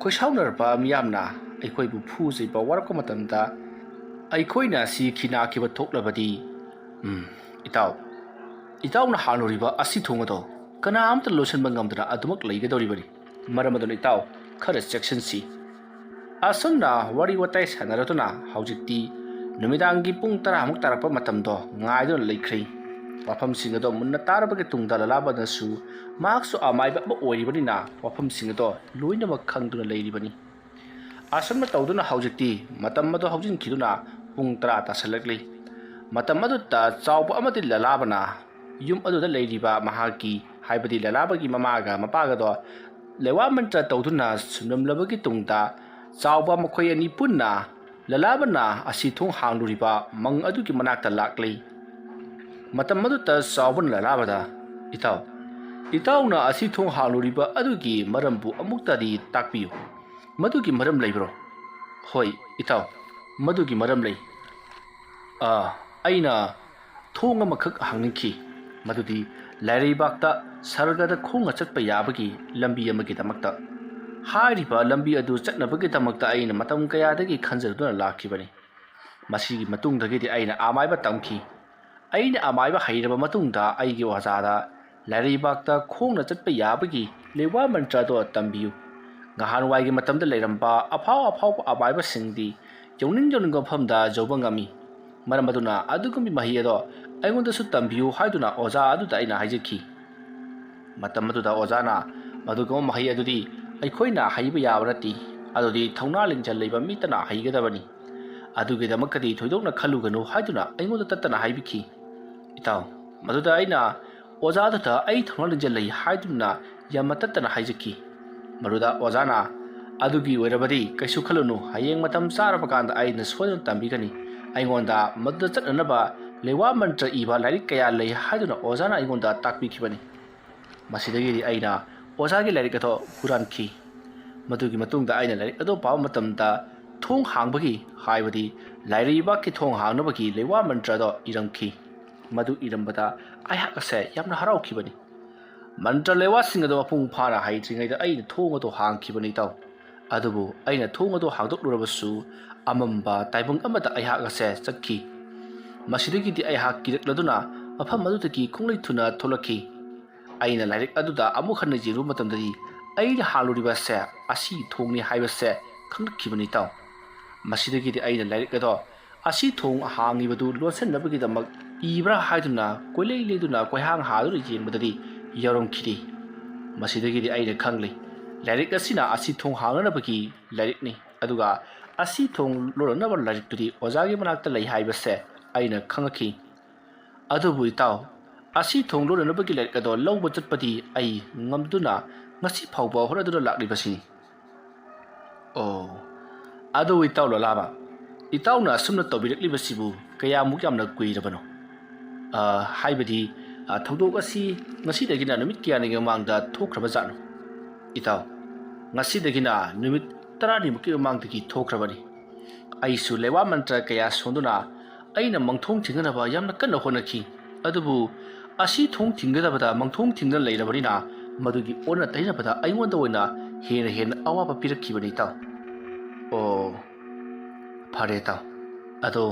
ꯈꯣꯏꯁꯥꯎꯅꯔꯕ ꯃꯤꯌꯥꯝꯅ ꯑꯩꯈꯣꯏꯕꯨ ꯐꯨ ꯆꯩꯕ ꯋꯥꯔꯛꯄ ꯃꯇꯝꯗ ꯑꯩꯈꯣꯏꯅ ꯁꯤꯈꯤ ꯅꯥꯈꯤꯕ ꯊꯣꯛꯂꯕꯗꯤ, ꯎꯝ, ꯏꯇꯥꯎ, ꯏꯇꯥꯎꯅ ꯍꯥꯡꯂꯨꯔꯤꯕ ꯑꯁꯤ ꯊꯣꯡ ꯑꯗꯣ ꯀꯅꯥ ꯑꯃꯠꯇ ꯂꯣꯠꯁꯤꯟꯕ ꯉꯝꯗꯅ ꯑꯗꯨꯃꯛ ꯂꯩꯒꯗꯧꯔꯤꯕꯅꯤ꯫ ꯃꯔꯝ ꯑꯗꯨꯅ ꯏꯇꯥꯎ, ꯈꯔ ꯆꯦꯛꯁꯤꯟꯁꯤ"꯫ ꯑꯁꯨꯝꯅ ꯋꯥꯔꯤ ꯋꯥꯇꯥꯏ ꯁꯥꯟꯅꯔꯗꯨꯅ ꯍꯧꯖꯤꯛꯇꯤ ꯅꯨꯃꯤꯗꯥꯡꯒꯤ ꯄꯨꯡ ꯇꯔꯥꯃꯨꯛ ꯇꯥꯔꯛꯄ ꯃꯇꯝꯗꯣ ꯉꯥꯏꯗꯨꯅ ꯂꯩꯈ꯭ꯔꯦ꯫ ꯋꯥꯐꯝꯁꯤꯡ ꯑꯗꯣ ꯃꯨꯟꯅ ꯇꯥꯔꯕꯒꯤ ꯇꯨꯡꯗ ꯂꯂꯥꯕꯅꯁꯨ ꯃꯍꯥꯛꯁꯨ ꯑꯃꯥꯏꯕ ꯑꯃ ꯑꯣꯏꯔꯤꯕꯅꯤꯅ ꯋꯥꯐꯝꯁꯤꯡ ꯑꯗꯣ ꯂꯣꯏꯅꯃꯛ ꯈꯪꯗꯨꯅ ꯂꯩꯔꯤꯕꯅꯤ꯫ ꯑꯁꯨꯝꯅ ꯇꯧꯗꯨꯅ ꯍꯧꯖꯤꯛꯇꯤ ꯃꯇꯝ ꯑꯗꯨ ꯍꯧꯖꯤꯟꯈꯤꯗꯨꯅ ꯄꯨꯡ ꯇꯔꯥ ꯇꯥꯁꯜꯂꯛꯂꯤ꯫ ꯃꯇꯝ ꯑꯗꯨꯗ ꯆꯥꯎꯕ ꯑꯃꯗꯤ ꯂꯂꯥꯕꯅ ꯌꯨꯝ ꯑꯗꯨꯗ ꯂꯩꯔꯤꯕ ꯃꯍꯥꯛꯀꯤ, ꯍꯥꯏꯕꯗꯤ ꯂꯂꯥꯕꯒꯤ ꯃꯃꯥꯒ ꯃꯄꯥꯒꯗꯣ ꯂꯩꯋꯥ ꯃꯟꯇ꯭ꯔ ꯇꯧꯗꯨꯅ ꯁꯨꯝꯂꯝꯂꯕꯒꯤ ꯇꯨꯡꯗ ꯆꯥꯎꯕ ꯃꯈꯣꯏ ꯑꯅꯤ ꯄꯨꯟꯅ ꯂꯂꯥꯕꯅ ꯑꯁꯤ ꯊꯣꯡ ꯍꯥꯡꯂꯨꯔꯤꯕ ꯃꯪ ꯑꯗꯨꯒꯤ ꯃꯅꯥꯛꯇ ꯂꯥꯛꯂꯤ꯫ ꯃꯇꯝ ꯑꯗꯨꯗ ꯆꯥꯎꯕꯅ ꯂꯂꯥꯕꯗ, "ꯏꯇꯥꯎ, ꯏꯇꯥꯎꯅ ꯑꯁꯤ ꯊꯣꯡ ꯍꯥꯡꯂꯨꯔꯤꯕ ꯑꯗꯨꯒꯤ ꯃꯔꯝꯕꯨ ꯑꯃꯨꯛꯇꯗꯤ ꯇꯥꯛꯄꯤꯌꯨ"꯫ "ꯃꯗꯨꯒꯤ ꯃꯔꯝ ꯂꯩꯕ꯭ꯔꯣ?" "ꯍꯣꯏ, ꯏꯇꯥꯎ, ꯃꯗꯨꯒꯤ ꯃꯔꯝ ꯂꯩ꯫ ꯑꯥ, ꯑꯩꯅ ꯊꯣꯡ ꯑꯃꯈꯛ ꯍꯥꯡꯅꯤꯡꯈꯤ, ꯃꯗꯨꯗꯤ ꯂꯥꯏꯔꯩꯕꯥꯛꯇ ꯁꯔꯒꯗ ꯈꯣꯡꯅ ꯆꯠꯄ ꯌꯥꯕꯒꯤ ꯂꯝꯕꯤ ꯑꯃꯒꯤꯗꯃꯛꯇ꯫ ꯍꯥꯏꯔꯤꯕ ꯂꯝꯕꯤ ꯑꯗꯨ ꯆꯠꯅꯕꯒꯤꯗꯃꯛꯇ ꯑꯩꯅ ꯃꯇꯝ ꯀꯌꯥꯗꯒꯤ ꯈꯟꯖꯗꯨꯅ ꯂꯥꯛꯈꯤꯕꯅꯤ꯫ ꯃꯁꯤꯒꯤ ꯃꯇꯨꯡꯗꯒꯤꯗꯤ ꯑꯩꯅ ꯑꯃꯥꯏꯕ ꯇꯝꯈꯤ꯫ ꯑꯩꯅ ꯑꯃꯥꯏꯕ ꯍꯩꯔꯕ ꯃꯇꯨꯡꯗ ꯑꯩꯒꯤ ꯑꯣꯖꯥꯗ ꯂꯥꯏꯔꯩꯕꯥꯛꯇ ꯈꯣꯡꯅ ꯆꯠꯄ ꯌꯥꯕꯒꯤ ꯂꯩꯋꯥ ꯃꯟꯇ꯭ꯔ ꯑꯗꯣ ꯇꯝꯕꯤꯌꯨ꯫ ꯉꯍꯥꯟꯋꯥꯏꯒꯤ ꯃꯇꯝꯗ ꯂꯩꯔꯝꯕ ꯑꯐꯥꯎ ꯑꯐꯥꯎꯕ ꯑꯃꯥꯏꯕꯁꯤꯡꯗꯤ ꯌꯧꯅꯤꯡ ꯌꯧꯅꯤꯡꯕ ꯃꯐꯝꯗ ꯌꯧꯕ ꯉꯝꯃꯤ꯫ ꯃꯔꯝ ꯑꯗꯨꯅ ꯑꯗꯨꯒꯨꯝꯕ ꯃꯍꯩ ꯑꯗꯣ ꯑꯩꯉꯣꯟꯗꯁꯨ ꯇꯝꯕꯤꯌꯨ ꯍꯥꯏꯗꯨꯅ ꯑꯣꯖꯥ ꯑꯗꯨꯗ ꯑꯩꯅ ꯍꯥꯏꯖꯈꯤ꯫ ꯃꯇꯝ ꯑꯗꯨꯗ ꯑꯣꯖꯥꯅ, "ꯃꯗꯨꯒꯨꯝꯕ ꯃꯍꯩ ꯑꯗꯨꯗꯤ ꯑꯩꯈꯣꯏꯅ ꯍꯩꯕ ꯌꯥꯕ ꯅꯠꯇꯦ, ꯑꯗꯨꯗꯤ ꯊꯧꯅꯥ ꯂꯤꯡꯖꯦꯜ ꯂꯩꯕ ꯃꯤꯇꯅ ꯍꯩꯒꯗꯕꯅꯤ꯫ ꯑꯗꯨꯒꯤꯗꯃꯛꯇꯗꯤ ꯊꯣꯏꯗꯣꯛꯅ ꯈꯜꯂꯨꯒꯅꯨ" ꯍꯥꯏꯗꯨꯅ ꯑꯩꯉꯣꯟꯗ ꯇꯠꯇꯅ ꯍꯥꯏꯕꯤꯈꯤ꯫ ꯏꯇꯥꯎ, ꯃꯗꯨꯗ ꯑꯩꯅ ꯑꯣꯖꯥ ꯑꯗꯨꯗ ꯑꯩ ꯊꯧꯅꯥ ꯂꯤꯡꯖꯦꯜ ꯂꯩ ꯍꯥꯏꯗꯨꯅ ꯌꯥꯝꯅ ꯇꯠꯇꯅ ꯍꯥꯏꯖꯈꯤ꯫ ꯃꯗꯨꯗ ꯑꯣꯖꯥꯅ, "ꯑꯗꯨꯒꯤ ꯑꯣꯏꯔꯕꯗꯤ ꯀꯩꯁꯨ ꯈꯜꯂꯨꯅꯨ, ꯍꯌꯦꯡ ꯃꯇꯝ ꯆꯥꯔꯕ ꯀꯥꯟꯗ ꯑꯩꯅ ꯁꯣꯏꯗꯅ ꯇꯝꯕꯤꯒꯅꯤ"꯫ ꯑꯩꯉꯣꯟꯗ ꯃꯗꯨꯗ ꯆꯠꯅꯅꯕ ꯂꯩꯋꯥ ꯃꯟꯇ꯭ꯔ ꯏꯕ ꯂꯥꯏꯔꯤꯛ ꯀꯌꯥ ꯂꯩ ꯍꯥꯏꯗꯨꯅ ꯑꯣꯖꯥꯅ ꯑꯩꯉꯣꯟꯗ ꯇꯥꯛꯄꯤꯈꯤꯕꯅꯤ꯫ ꯃꯁꯤꯗꯒꯤꯗꯤ ꯑꯩꯅ ꯑꯣꯖꯥꯒꯤ ꯂꯥꯏꯔꯤꯛ ꯑꯗꯣ ꯍꯨꯔꯥꯟꯈꯤ꯫ ꯃꯗꯨꯒꯤ ꯃꯇꯨꯡꯗ ꯑꯩꯅ ꯂꯥꯏꯔꯤꯛ ꯑꯗꯨ ꯄꯥꯕ ꯃꯇꯝꯗ ꯊꯣꯡ ꯍꯥꯡꯕꯒꯤ, ꯍꯥꯏꯕꯗꯤ ꯂꯥꯏꯔꯩꯕꯥꯛꯀꯤ ꯊꯣꯡ ꯍꯥꯡꯅꯕꯒꯤ ꯂꯩꯋꯥ ꯃꯟꯇ꯭ꯔ ꯑꯗꯣ ꯏꯔꯝꯈꯤ꯫ ꯃꯗꯨ ꯏꯔꯝꯕꯗ ꯑꯩꯍꯥꯛ ꯑꯁꯦ ꯌꯥꯝꯅ ꯍꯔꯥꯎꯈꯤꯕꯅꯤ꯫ ꯃꯟꯇ꯭ꯔ ꯂꯩꯋꯥꯁꯤꯡ ꯑꯗꯣ ꯃꯄꯨꯡ ꯐꯥꯅ ꯍꯩꯇ꯭ꯔꯤꯉꯩꯗ ꯑꯩꯅ ꯊꯣꯡ ꯑꯗꯨ ꯍꯥꯡꯈꯤꯕꯅꯤ, ꯏꯇꯥꯎ꯫ ꯑꯗꯨꯕꯨ ꯑꯩꯅ ꯊꯣꯡ ꯑꯗꯨ ꯍꯥꯡꯗꯣꯛꯂꯨꯔꯕꯁꯨ, ꯑꯃꯝꯕ ꯇꯥꯏꯕꯪ ꯑꯃꯗ ꯑꯩꯍꯥꯛ ꯑꯁꯦ ꯆꯠꯈꯤ꯫ ꯃꯁꯤꯗꯒꯤꯗꯤ ꯑꯩꯍꯥꯛ ꯀꯤꯔꯛꯂꯗꯨꯅ ꯃꯐꯝ ꯑꯗꯨꯗꯒꯤ ꯈꯣꯡꯂꯩ ꯊꯨꯅ ꯊꯣꯛꯂꯛꯈꯤ꯫ ꯑꯩꯅ ꯂꯥꯏꯔꯤꯛ ꯑꯗꯨꯗ ꯑꯃꯨꯛ ꯍꯟꯅ ꯌꯦꯡꯂꯨꯕ ꯃꯇꯝꯗꯗꯤ, ꯑꯩꯅ ꯍꯥꯡꯂꯨꯔꯤꯕ ꯑꯁꯦ ꯑꯁꯤ ꯊꯣꯡꯅꯤ ꯍꯥꯏꯕꯁꯦ ꯈꯪꯂꯛꯈꯤꯕꯅꯤ, ꯏꯇꯥꯎ꯫ ꯃꯁꯤꯗꯒꯤꯗꯤ ꯑꯩꯅ ꯂꯥꯏꯔꯤꯛ ꯑꯗꯣ ꯑꯁꯤ ꯊꯣꯡ ꯍꯥꯡꯉꯤꯕꯗꯨ ꯂꯣꯟꯁꯤꯟꯅꯕꯒꯤꯗꯃꯛ ꯏꯕ꯭ꯔꯥ ꯍꯥꯏꯗꯨꯅ ꯀꯣꯏꯂꯩ ꯂꯩꯗꯨꯅ ꯀꯣꯏꯍꯥꯡ ꯍꯥꯗꯨꯅ ꯌꯦꯡꯕꯗꯗꯤ ꯌꯥꯎꯔꯝꯈꯤꯗꯦ꯫ ꯃꯁꯤꯗꯒꯤꯗꯤ ꯑꯩꯅ ꯈꯪꯂꯦ, ꯂꯥꯏꯔꯤꯛ ꯑꯁꯤꯅ ꯑꯁꯤ ꯊꯣꯡ ꯍꯥꯡꯅꯅꯕꯒꯤ ꯂꯥꯏꯔꯤꯛꯅꯤ, ꯑꯗꯨꯒ ꯑꯁꯤ ꯊꯣꯡ ꯂꯣꯟꯅꯅꯕ ꯂꯥꯏꯔꯤꯛꯇꯨꯗꯤ ꯑꯣꯖꯥꯒꯤ ꯃꯅꯥꯛꯇ ꯂꯩ ꯍꯥꯏꯕꯁꯦ ꯑꯩꯅ ꯈꯪꯂꯛꯈꯤ꯫ ꯑꯗꯨꯕꯨ ꯏꯇꯥꯎ, ꯑꯁꯤ ꯊꯣꯡ ꯂꯣꯟꯅꯅꯕꯒꯤ ꯂꯥꯏꯔꯤꯛ ꯑꯗꯣ ꯂꯧꯕ ꯆꯠꯄꯗꯤ ꯑꯩ ꯉꯝꯗꯨꯅ ꯉꯁꯤ ꯐꯥꯎꯕ ꯍꯣꯠꯅꯗꯨꯅ ꯂꯥꯛꯂꯤꯕꯁꯤꯅꯤ꯫ ꯑꯣ, ꯑꯗꯨ ꯏꯇꯥꯎ ꯂꯣꯂꯥꯕ, ꯏꯇꯥꯎꯅ ꯑꯁꯨꯝꯅ ꯇꯧꯕꯤꯔꯛꯂꯤꯕꯁꯤꯕꯨ ꯀꯌꯥꯃꯨꯛ ꯌꯥꯝꯅ ꯀꯨꯏꯔꯕꯅꯣ? ꯑ, ꯍꯥꯏꯕꯗꯤ, ꯑ, ꯊꯧꯗꯣꯛ ꯑꯁꯤ ꯉꯁꯤꯗꯒꯤꯅ ꯅꯨꯃꯤꯠ ꯀꯌꯥꯅꯤꯒꯤ ꯃꯃꯥꯡꯗ ꯊꯣꯛꯈ꯭ꯔꯕ ꯖꯥꯠꯅꯣ? ꯏꯇꯥꯎ, ꯉꯁꯤꯗꯒꯤꯅ ꯅꯨꯃꯤꯠ ꯇꯔꯥꯅꯤꯃꯨꯛꯀꯤ ꯃꯃꯥꯡꯗꯒꯤ ꯊꯣꯛꯈ꯭ꯔꯕꯅꯤ꯫ ꯑꯩꯁꯨ ꯂꯩꯋꯥ ꯃꯟꯇ꯭ꯔ ꯀꯌꯥ ꯁꯣꯟꯗꯨꯅ ꯑꯩꯅ ꯃꯪꯊꯣꯡ ꯊꯤꯡꯒꯅꯕ ꯌꯥꯝꯅ ꯀꯟꯅ ꯍꯣꯠꯅꯈꯤ꯫ ꯑꯗꯨꯕꯨ ꯑꯁꯤ ꯊꯣꯡ ꯊꯤꯡꯒꯗꯕꯗ ꯃꯪꯊꯣꯡ ꯊꯤꯡꯗꯨꯅ ꯂꯩꯔꯕꯅꯤꯅ ꯃꯗꯨꯒꯤ ꯑꯣꯟꯅ ꯇꯩꯅꯕꯗ ꯑꯩꯉꯣꯟꯗ ꯑꯣꯏꯅ ꯍꯦꯟꯅ ꯍꯦꯟꯅ ꯑꯋꯥꯕ ꯄꯤꯔꯛꯈꯤꯕꯅꯤ, ꯏꯇꯥꯎ꯫ ꯑꯣ, ꯐꯔꯦ, ꯏꯇꯥꯎ꯫ ꯑꯗꯣ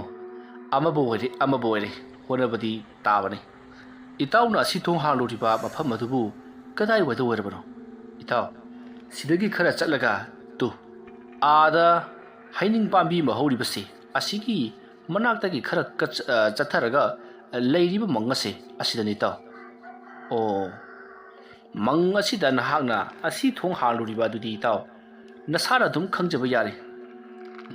ꯑꯃꯕꯨ ꯑꯣꯏꯔꯦ, ꯑꯃꯕꯨ ꯑꯣꯏꯔꯦ, ꯍꯣꯠꯅꯕꯗꯤ ꯇꯥꯕꯅꯤ꯫ ꯏꯇꯥꯎꯅ ꯑꯁꯤ ꯊꯣꯡ ꯍꯥꯡꯂꯨꯔꯤꯕ ꯃꯐꯝ ꯑꯗꯨꯕꯨ ꯀꯗꯥꯏꯋꯥꯏꯗ ꯑꯣꯏꯔꯕꯅꯣ? ꯏꯇꯥꯎ, ꯁꯤꯗꯒꯤ ꯈꯔ ꯆꯠꯂꯒ, ꯇꯨ, ꯑꯥꯗ ꯍꯩꯅꯤꯡ ꯄꯥꯝꯕꯤ ꯑꯃ ꯍꯧꯔꯤꯕꯁꯦ, ꯑꯁꯤꯒꯤ ꯃꯅꯥꯛꯇꯒꯤ ꯈꯔ ꯀꯆ-, ꯑ, ꯆꯠꯊꯔꯒ ꯂꯩꯔꯤꯕ ꯃꯪ ꯑꯁꯦ ꯑꯁꯤꯗꯅꯤ, ꯏꯇꯥꯎ꯫ ꯑꯣ, ꯃꯪ ꯑꯁꯤꯗ ꯅꯍꯥꯛꯅ ꯑꯁꯤ ꯊꯣꯡ ꯍꯥꯡꯂꯨꯔꯤꯕ ꯑꯗꯨꯗꯤ, ꯏꯇꯥꯎ, ꯅꯁꯥꯅ ꯑꯗꯨꯝ ꯈꯪꯖꯕ ꯌꯥꯔꯦ꯫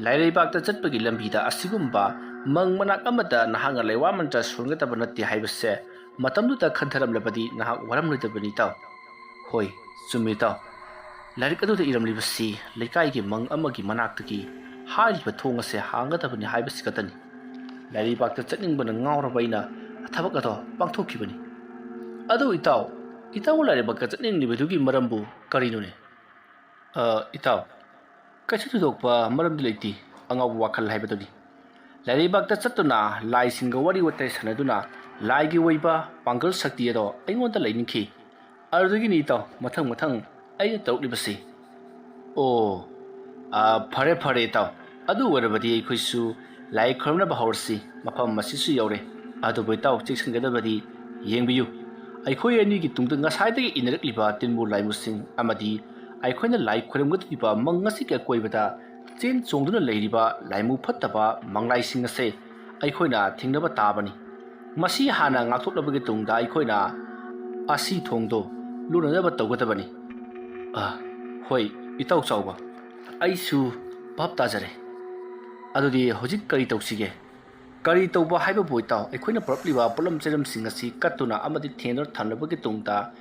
ꯂꯥꯏꯔꯩꯕꯥꯛꯇ ꯆꯠꯄꯒꯤ ꯂꯝꯕꯤꯗ ꯑꯁꯤꯒꯨꯝꯕ ꯃꯪ ꯃꯅꯥꯛ ꯑꯃꯗ ꯅꯍꯥꯛꯅ ꯂꯩꯋꯥ ꯃꯟꯇ꯭ꯔ ꯁꯣꯟꯒꯗꯕ ꯅꯠꯇꯦ ꯍꯥꯏꯕꯁꯦ ꯃꯇꯝꯗꯨꯗ ꯈꯟꯊꯔꯝꯂꯕꯗꯤ ꯅꯍꯥꯛ ꯋꯥꯔꯝꯂꯣꯏꯗꯕꯅꯤ, ꯏꯇꯥꯎ꯫ ꯍꯣꯏ, ꯆꯨꯝꯃꯤ, ꯏꯇꯥꯎ꯫ ꯂꯥꯏꯔꯤꯛ ꯑꯗꯨꯗ ꯏꯔꯝꯂꯤꯕꯁꯤ ꯂꯩꯀꯥꯏꯒꯤ ꯃꯪ ꯑꯃꯒꯤ ꯃꯅꯥꯛꯇꯒꯤ ꯍꯥꯏꯔꯤꯕ ꯊꯣꯡ ꯑꯁꯦ ꯍꯥꯡꯒꯗꯕꯅꯤ ꯍꯥꯏꯕꯁꯤ ꯈꯛꯇꯅꯤ꯫ ꯂꯥꯏꯔꯩꯕꯥꯛꯇ ꯆꯠꯅꯤꯡꯕꯅ ꯉꯥꯎꯔꯕ ꯑꯩꯅ ꯊꯕꯛ ꯑꯗꯣ ꯄꯥꯡꯊꯣꯛꯈꯤꯕꯅꯤ꯫ ꯑꯗꯨ, ꯏꯇꯥꯎ, ꯏꯇꯥꯎ ꯂꯥꯏꯔꯩꯕꯥꯛꯇ ꯆꯠꯅꯤꯡꯂꯤꯕꯗꯨꯒꯤ ꯃꯔꯝꯕꯨ ꯀꯔꯤꯅꯣꯅꯦ? ꯑ, ꯏꯇꯥꯎ, ꯀꯩꯁꯨ ꯊꯣꯏꯗꯣꯛꯄ ꯃꯔꯝꯗꯤ ꯂꯩꯇꯦ, ꯑꯉꯥꯎꯕ ꯋꯥꯈꯜ ꯍꯥꯏꯕꯗꯨꯅꯤ꯫ ꯂꯥꯏꯔꯩꯕꯥꯛꯇ ꯆꯠꯇꯨꯅ ꯂꯥꯏꯁꯤꯡꯒ ꯋꯥꯔꯤ ꯋꯥꯇꯥꯏ ꯁꯥꯟꯅꯗꯨꯅ ꯂꯥꯏꯒꯤ ꯑꯣꯏꯕ ꯄꯥꯡꯒꯜ ꯁꯛꯇꯤ ꯑꯗꯣ ꯑꯩꯉꯣꯟꯗ ꯂꯩꯅꯤꯡꯈꯤ꯫ ꯑꯗꯨꯗꯒꯤꯅꯤ, ꯏꯇꯥꯎ, ꯃꯊꯪ ꯃꯊꯪ ꯑꯩꯅ ꯇꯧꯔꯛꯂꯤꯕꯁꯤ꯫ ꯑꯣ, ꯑ, ꯐꯔꯦ, ꯐꯔꯦ, ꯏꯇꯥꯎ꯫ ꯑꯗꯨ ꯑꯣꯏꯔꯕꯗꯤ ꯑꯩꯈꯣꯏꯁꯨ ꯂꯥꯏ ꯈꯨꯔꯨꯝꯅꯕ ꯍꯧꯔꯁꯤ꯫ ꯃꯐꯝ ꯑꯁꯤꯁꯨ ꯌꯧꯔꯦ꯫ ꯑꯗꯨꯕꯨ, ꯏꯇꯥꯎ, ꯆꯦꯛꯁꯤꯟꯒꯗꯕꯗꯤ ꯌꯦꯡꯕꯤꯌꯨ꯫ ꯑꯩꯈꯣꯏ ꯑꯅꯤꯒꯤ ꯇꯨꯡꯗ ꯉꯁꯥꯏꯗꯒꯤ ꯏꯟꯅꯔꯛꯂꯤꯕ ꯇꯤꯟꯃꯨ ꯂꯥꯏꯃꯨꯁꯤꯡ ꯑꯃꯗꯤ ꯑꯩꯈꯣꯏꯅ ꯂꯥꯏ ꯈꯨꯔꯨꯝꯒꯗꯧꯔꯤꯕ ꯃꯪ ꯑꯁꯤꯒꯤ ꯑꯀꯣꯏꯕꯗ ꯆꯦꯟ ꯆꯣꯡꯗꯨꯅ ꯂꯩꯔꯤꯕ ꯂꯥꯏꯃꯨ ꯐꯠꯇꯕ ꯃꯪꯂꯥꯏꯁꯤꯡ ꯑꯁꯦ ꯑꯩꯈꯣꯏꯅ ꯊꯤꯡꯅꯕ ꯇꯥꯕꯅꯤ꯫ ꯃꯁꯤ ꯍꯥꯟꯅ ꯉꯥꯛꯊꯣꯛꯂꯕꯒꯤ ꯇꯨꯡꯗ ꯑꯩꯈꯣꯏꯅ ꯑꯁꯤ ꯊꯣꯡꯗꯣ ꯂꯣꯟꯅꯅꯕ ꯇꯧꯒꯗꯕꯅꯤ꯫ ꯑ, ꯍꯣꯏ, ꯏꯇꯥꯎ ꯆꯥꯎꯕ, ꯑꯩꯁꯨ ꯚꯥꯞ ꯇꯥꯖꯔꯦ꯫ ꯑꯗꯨꯗꯤ ꯍꯧꯖꯤꯛ ꯀꯔꯤ ꯇꯧꯁꯤꯒꯦ? ꯀꯔꯤ ꯇꯧꯕ ꯍꯥꯏꯕꯕꯨ, ꯏꯇꯥꯎ, ꯑꯩꯈꯣꯏꯅ ꯄꯨꯔꯛꯂꯤꯕ ꯄꯣꯠꯂꯝ ꯆꯩꯂꯝꯁꯤꯡ ꯑꯁꯤ ꯀꯠꯇꯨꯅ ꯑꯃꯗꯤ ꯊꯦꯡꯗꯨꯅ ꯊꯝꯂꯕꯒꯤ ꯇꯨꯡꯗ,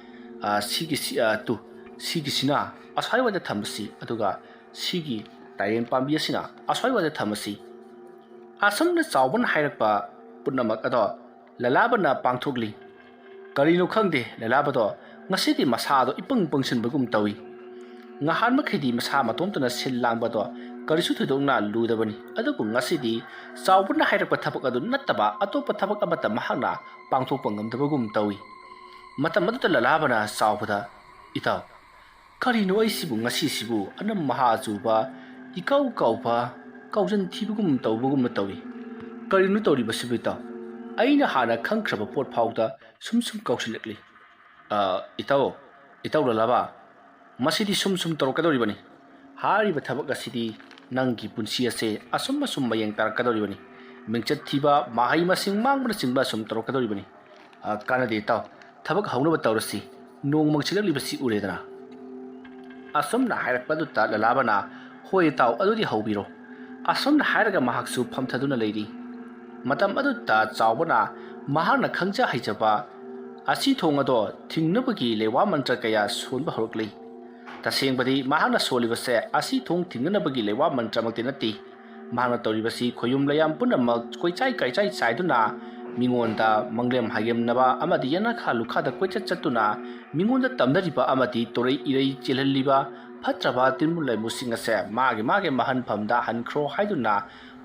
ꯑ, ꯁꯤꯒꯤ ꯁꯤ-, ꯑ, ꯇꯨ, ꯁꯤꯒꯤꯁꯤꯅ ꯑꯁ꯭ꯋꯥꯏꯋꯥꯏꯗ ꯊꯝꯃꯁꯤ, ꯑꯗꯨꯒ ꯁꯤꯒꯤ ꯇꯥꯏꯔꯦꯟ ꯄꯥꯝꯕꯤ ꯑꯁꯤꯅ ꯑꯁ꯭ꯋꯥꯏꯋꯥꯏꯗ ꯊꯝꯃꯁꯤ꯫ ꯑꯁꯨꯝꯅ ꯆꯥꯎꯕꯅ ꯍꯥꯏꯔꯛꯄ ꯄꯨꯝꯅꯃꯛ ꯑꯗꯣ ꯂꯂꯥꯕꯅ ꯄꯥꯡꯊꯣꯛꯂꯤ꯫ ꯀꯔꯤꯅꯣ ꯈꯪꯗꯦ, ꯂꯂꯥꯕꯗꯣ ꯉꯁꯤꯗꯤ ꯃꯁꯥꯗꯣ ꯏꯄꯪ ꯄꯪꯁꯤꯟꯕꯒꯨꯝ ꯇꯧꯏ꯫ ꯉꯍꯥꯟ ꯃꯈꯩꯗꯤ ꯃꯁꯥ ꯃꯇꯣꯝꯇꯅ ꯁꯤꯜ ꯂꯥꯡꯕꯗꯣ ꯀꯔꯤꯁꯨ ꯊꯣꯏꯗꯣꯛꯅ ꯂꯨꯗꯕꯅꯤ꯫ ꯑꯗꯨꯕꯨ ꯉꯁꯤꯗꯤ ꯆꯥꯎꯕꯅ ꯍꯥꯏꯔꯛꯄ ꯊꯕꯛ ꯑꯗꯨ ꯅꯠꯇꯕ ꯑꯇꯣꯞꯄ ꯊꯕꯛ ꯑꯃꯠꯇ ꯃꯍꯥꯛꯅ ꯄꯥꯡꯊꯣꯛꯄ ꯉꯝꯗꯕꯒꯨꯝ ꯇꯧꯏ꯫ ꯃꯇꯝ ꯑꯗꯨꯗ ꯂꯂꯥꯕꯅ ꯆꯥꯎꯕꯗ, "ꯏꯇꯥꯎ, ꯀꯔꯤꯅꯣ ꯑꯩꯁꯤꯕꯨ ꯉꯁꯤꯁꯤꯕꯨ ꯑꯅꯝ ꯃꯍꯥ ꯑꯆꯨꯕ, ꯏꯀꯥꯎ ꯀꯥꯎꯕ, ꯀꯥꯎꯖꯟ ꯊꯤꯕꯒꯨꯝ ꯇꯧꯕꯒꯨꯝꯅ ꯇꯧꯏ꯫ ꯀꯔꯤꯅꯣ ꯇꯧꯔꯤꯕꯁꯤꯕꯨ ꯏꯇꯥꯎ? ꯑꯩꯅ ꯍꯥꯟꯅ ꯈꯪꯈ꯭ꯔꯕ ꯄꯣꯠ ꯐꯥꯎꯗ ꯁꯨꯝ ꯁꯨꯝ ꯀꯥꯎꯁꯤꯜꯂꯛꯂꯤ꯫ ꯑ, ꯏꯇꯥꯎ, ꯏꯇꯥꯎ ꯂꯂꯥꯕ, ꯃꯁꯤꯗꯤ ꯁꯨꯝ ꯁꯨꯝ ꯇꯧꯔꯛꯀꯗꯧꯔꯤꯕꯅꯤ꯫ ꯍꯥꯏꯔꯤꯕ ꯊꯕꯛ ꯑꯁꯤꯗꯤ ꯅꯪꯒꯤ ꯄꯨꯟꯁꯤ ꯑꯁꯦ ꯑꯁꯨꯝ ꯑꯁꯨꯝ ꯃꯌꯦꯡ ꯇꯥꯔꯛꯀꯗꯧꯔꯤꯕꯅꯤ꯫ ꯃꯤꯡꯆꯠ ꯊꯤꯕ, ꯃꯍꯩ ꯃꯁꯤꯡ ꯃꯥꯡꯕꯅꯆꯤꯡꯕ ꯑꯁꯨꯝ ꯇꯧꯔꯛꯀꯗꯧꯔꯤꯕꯅꯤ꯫ ꯑ, ꯀꯥꯟꯅꯗꯦ ꯏꯇꯥꯎ, ꯊꯕꯛ ꯍꯧꯅꯕ ꯇꯧꯔꯁꯤ꯫ ꯅꯣꯡ ꯃꯪꯁꯤꯜꯂꯛꯂꯤꯕꯁꯤ ꯎꯔꯦꯗꯅ꯫" ꯑꯁꯨꯝꯅ ꯍꯥꯏꯔꯛꯄꯗꯨꯗ ꯂꯂꯥꯕꯅ, "ꯍꯣꯏ ꯏꯇꯥꯎ, ꯑꯗꯨꯗꯤ ꯍꯧꯕꯤꯔꯣ꯫" ꯑꯁꯨꯝꯅ ꯍꯥꯏꯔꯒ ꯃꯍꯥꯛꯁꯨ ꯐꯝꯊꯗꯨꯅ ꯂꯩꯔꯤ꯫ ꯃꯇꯝ ꯑꯗꯨꯗ ꯆꯥꯎꯕꯅ ꯃꯍꯥꯛꯅ ꯈꯪꯖ ꯍꯩꯖꯕ ꯑꯁꯤ ꯊꯣꯡ ꯑꯗꯣ ꯊꯤꯡꯅꯕꯒꯤ ꯂꯩꯋꯥ ꯃꯟꯇ꯭ꯔ ꯀꯌꯥ ꯁꯣꯟꯕ ꯍꯧꯔꯛꯂꯤ꯫ ꯇꯁꯦꯡꯕꯗꯤ ꯃꯍꯥꯛꯅ ꯁꯣꯜꯂꯤꯕꯁꯦ ꯑꯁꯤ ꯊꯣꯡ ꯊꯤꯡꯅꯅꯕꯒꯤ ꯂꯩꯋꯥ ꯃꯟꯇ꯭ꯔꯃꯛꯇꯤ ꯅꯠꯇꯦ꯫ ꯃꯍꯥꯛꯅ ꯇꯧꯔꯤꯕꯁꯤ ꯈꯣꯌꯨꯝ ꯂꯩꯌꯥꯝ ꯄꯨꯝꯅꯃꯛ ꯀꯣꯏꯆꯥꯏ ꯀꯥꯏꯆꯥꯏ ꯆꯥꯏꯗꯨꯅ ꯃꯤꯉꯣꯟꯗ ꯃꯪꯂꯦꯝ ꯍꯥꯏꯒꯦꯝꯅꯕ ꯑꯃꯗꯤ ꯌꯦꯅꯈꯥ ꯂꯨꯈꯥꯗ ꯀꯣꯏꯆꯠ ꯆꯠꯇꯨꯅ ꯃꯤꯉꯣꯟꯗ ꯇꯝꯅꯔꯤꯕ ꯑꯃꯗꯤ ꯇꯣꯔꯩ ꯏꯔꯩ ꯆꯦꯜꯍꯜꯂꯤꯕ ꯐꯠꯇ꯭ꯔꯕ ꯇꯤꯟꯃꯨ ꯂꯩꯃꯨꯁꯤꯡ ꯑꯁꯦ ꯃꯥꯒꯤ ꯃꯥꯒꯤ ꯃꯍꯟꯐꯝꯗ ꯍꯟꯈ꯭ꯔꯣ ꯍꯥꯏꯗꯨꯅ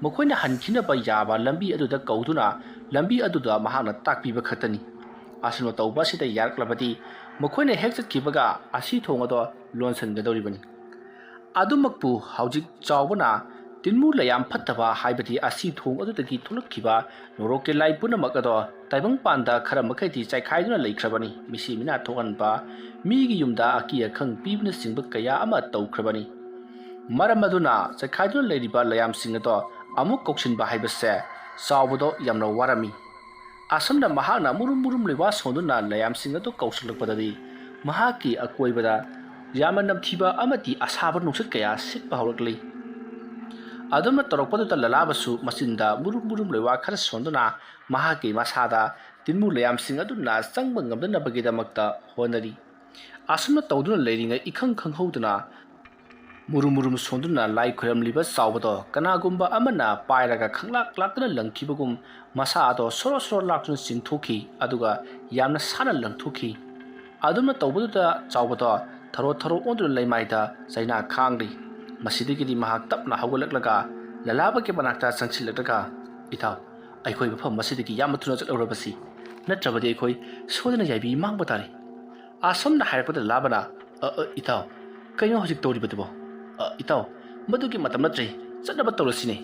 ꯃꯈꯣꯏꯅ ꯍꯟꯈꯤꯅꯕ ꯌꯥꯕ ꯂꯝꯕꯤ ꯑꯗꯨꯗ ꯀꯧꯗꯨꯅ ꯂꯝꯕꯤ ꯑꯗꯨꯗ ꯃꯍꯥꯛꯅ ꯇꯥꯛꯄꯤꯕ ꯈꯛꯇꯅꯤ꯫ ꯑꯁꯨꯝꯅ ꯇꯧꯕ ꯑꯁꯤꯗ ꯌꯥꯔꯛꯂꯕꯗꯤ ꯃꯈꯣꯏꯅ ꯍꯦꯛ ꯆꯠꯈꯤꯕꯒ ꯑꯁꯤ ꯊꯣꯡ ꯑꯗꯣ ꯂꯣꯟꯁꯤꯟꯒꯗꯧꯔꯤꯕꯅꯤ꯫ ꯑꯗꯨꯃꯛꯄꯨ ꯍꯧꯖꯤꯛ ꯆꯥꯎꯕꯅ ꯇꯤꯟꯃꯨ ꯂꯩꯌꯥꯝ ꯐꯠꯇꯕ ꯍꯥꯏꯕꯗꯤ ꯑꯁꯤ ꯊꯣꯡ ꯑꯗꯨꯗꯒꯤ ꯊꯣꯛꯂꯛꯈꯤꯕ ꯅꯣꯔꯣꯛꯀꯤ ꯂꯥꯏ ꯄꯨꯝꯅꯃꯛ ꯑꯗꯣ ꯇꯥꯏꯕꯪꯄꯥꯟꯗ ꯈꯔ ꯃꯈꯩꯗꯤ ꯆꯥꯏꯈꯥꯏꯗꯨꯅ ꯂꯩꯈ꯭ꯔꯕꯅꯤ꯫ ꯃꯤꯁꯤ ꯃꯤꯅꯥ ꯊꯣꯛꯍꯟꯕ, ꯃꯤꯒꯤ ꯌꯨꯝꯗ ꯑꯀꯤ ꯑꯈꯪ ꯄꯤꯕꯅꯆꯤꯡꯕ ꯀꯌꯥ ꯑꯃ ꯇꯧꯈ꯭ꯔꯕꯅꯤ꯫ ꯃꯔꯝ ꯑꯗꯨꯅ ꯆꯥꯏꯈꯥꯏꯗꯨꯅ ꯂꯩꯔꯤꯕ ꯂꯩꯌꯥꯝꯁꯤꯡ ꯑꯗꯣ ꯑꯃꯨꯛ ꯀꯧꯁꯤꯟꯕ ꯍꯥꯏꯕꯁꯦ ꯆꯥꯎꯕꯗꯣ ꯌꯥꯝꯅ ꯋꯥꯔꯝꯃꯤ꯫ ꯑꯁꯨꯝꯅ ꯃꯍꯥꯛꯅ ꯃꯨꯔꯨꯝ ꯃꯨꯔꯨꯝ ꯂꯩꯋꯥ ꯁꯣꯟꯗꯨꯅ ꯂꯩꯌꯥꯝꯁꯤꯡ ꯑꯗꯨ ꯀꯧꯁꯤꯜꯂꯛꯄꯗꯗꯤ ꯃꯍꯥꯛꯀꯤ ꯑꯀꯣꯏꯕꯗ ꯌꯥꯝꯅ ꯅꯝꯊꯤꯕ ꯑꯃꯗꯤ ꯑꯁꯥꯕ ꯅꯨꯡꯁꯤꯠ ꯀꯌꯥ ꯁꯤꯠꯄ ꯍꯧꯔꯛꯂꯤ꯫ ꯑꯗꯨꯝꯅ ꯇꯧꯔꯛꯄꯗꯨꯗ ꯂꯂꯥꯕꯁꯨ ꯃꯆꯤꯟꯗ ꯃꯨꯔꯨꯝ ꯃꯨꯔꯨꯝ ꯂꯩꯋꯥ ꯈꯔ ꯁꯣꯟꯗꯨꯅ ꯃꯍꯥꯛꯀꯤ ꯃꯁꯥꯗ ꯇꯤꯟꯃꯨ ꯂꯩꯌꯥꯝꯁꯤꯡ ꯑꯗꯨꯅ ꯆꯪꯕ ꯉꯝꯗꯅꯕꯒꯤꯗꯃꯛꯇ ꯍꯣꯠꯅꯔꯤ꯫ ꯑꯁꯨꯝꯅ ꯇꯧꯗꯨꯅ ꯂꯩꯔꯤꯉꯩ ꯏꯈꯪ ꯈꯪꯍꯧꯗꯅ ꯃꯨꯔꯨꯝ ꯃꯨꯔꯨꯝ ꯁꯣꯟꯗꯨꯅ ꯂꯥꯏ ꯈꯣꯏꯔꯝꯂꯤꯕ ꯆꯥꯎꯕꯗꯣ ꯀꯅꯥꯒꯨꯝꯕ ꯑꯃꯅ ꯄꯥꯏꯔꯒ ꯈꯪꯂꯥꯛ ꯂꯥꯛꯇꯨꯅ ꯂꯪꯈꯤꯕꯒꯨꯝ ꯃꯁꯥ ꯑꯗꯣ ꯁꯣꯔꯣ ꯁꯣꯔꯣ ꯂꯥꯛꯇꯨꯅ ꯆꯤꯡꯊꯣꯛꯈꯤ, ꯑꯗꯨꯒ ꯌꯥꯝꯅ ꯁꯥꯅ ꯂꯪꯊꯣꯛꯈꯤ꯫ ꯑꯗꯨꯝꯅ ꯇꯧꯕꯗꯨꯗ ꯆꯥꯎꯕꯗꯣ ꯊꯔꯣ ꯊꯔꯣ ꯑꯣꯟꯗꯨꯅ ꯂꯩꯃꯥꯏꯗ ꯆꯩꯅꯥ ꯈꯥꯡꯂꯤ꯫ ꯃꯁꯤꯗꯒꯤꯗꯤ ꯃꯍꯥꯛ ꯇꯞꯅ ꯍꯧꯒꯠꯂꯛꯂꯒ ꯂꯂꯥꯕꯒꯤ ꯃꯅꯥꯛꯇ ꯆꯪꯁꯤꯜꯂꯛꯂꯒ, "ꯏꯇꯥꯎ, ꯑꯩꯈꯣꯏ ꯃꯐꯝ ꯑꯁꯤꯗꯒꯤ ꯌꯥꯝꯅ ꯊꯨꯅ ꯆꯠꯍꯧꯔꯕꯁꯤ, ꯅꯠꯇ꯭ꯔꯕꯗꯤ ꯑꯩꯈꯣꯏ ꯁꯣꯏꯗꯅ ꯌꯥꯏꯕꯤ ꯃꯥꯡꯕ ꯇꯥꯔꯦ"꯫ ꯑꯁꯨꯝꯅ ꯍꯥꯏꯔꯛꯄꯗ ꯂꯂꯥꯕꯅ, "ꯑ, ꯑ, ꯏꯇꯥꯎ, ꯀꯩꯅꯣ ꯍꯧꯖꯤꯛ ꯇꯧꯔꯤꯕꯗꯨꯕꯣ? ꯑ, ꯏꯇꯥꯎ, ꯃꯗꯨꯒꯤ ꯃꯇꯝ ꯅꯠꯇ꯭ꯔꯦ, ꯆꯠꯅꯕ ꯇꯧꯔꯁꯤꯅꯦ"꯫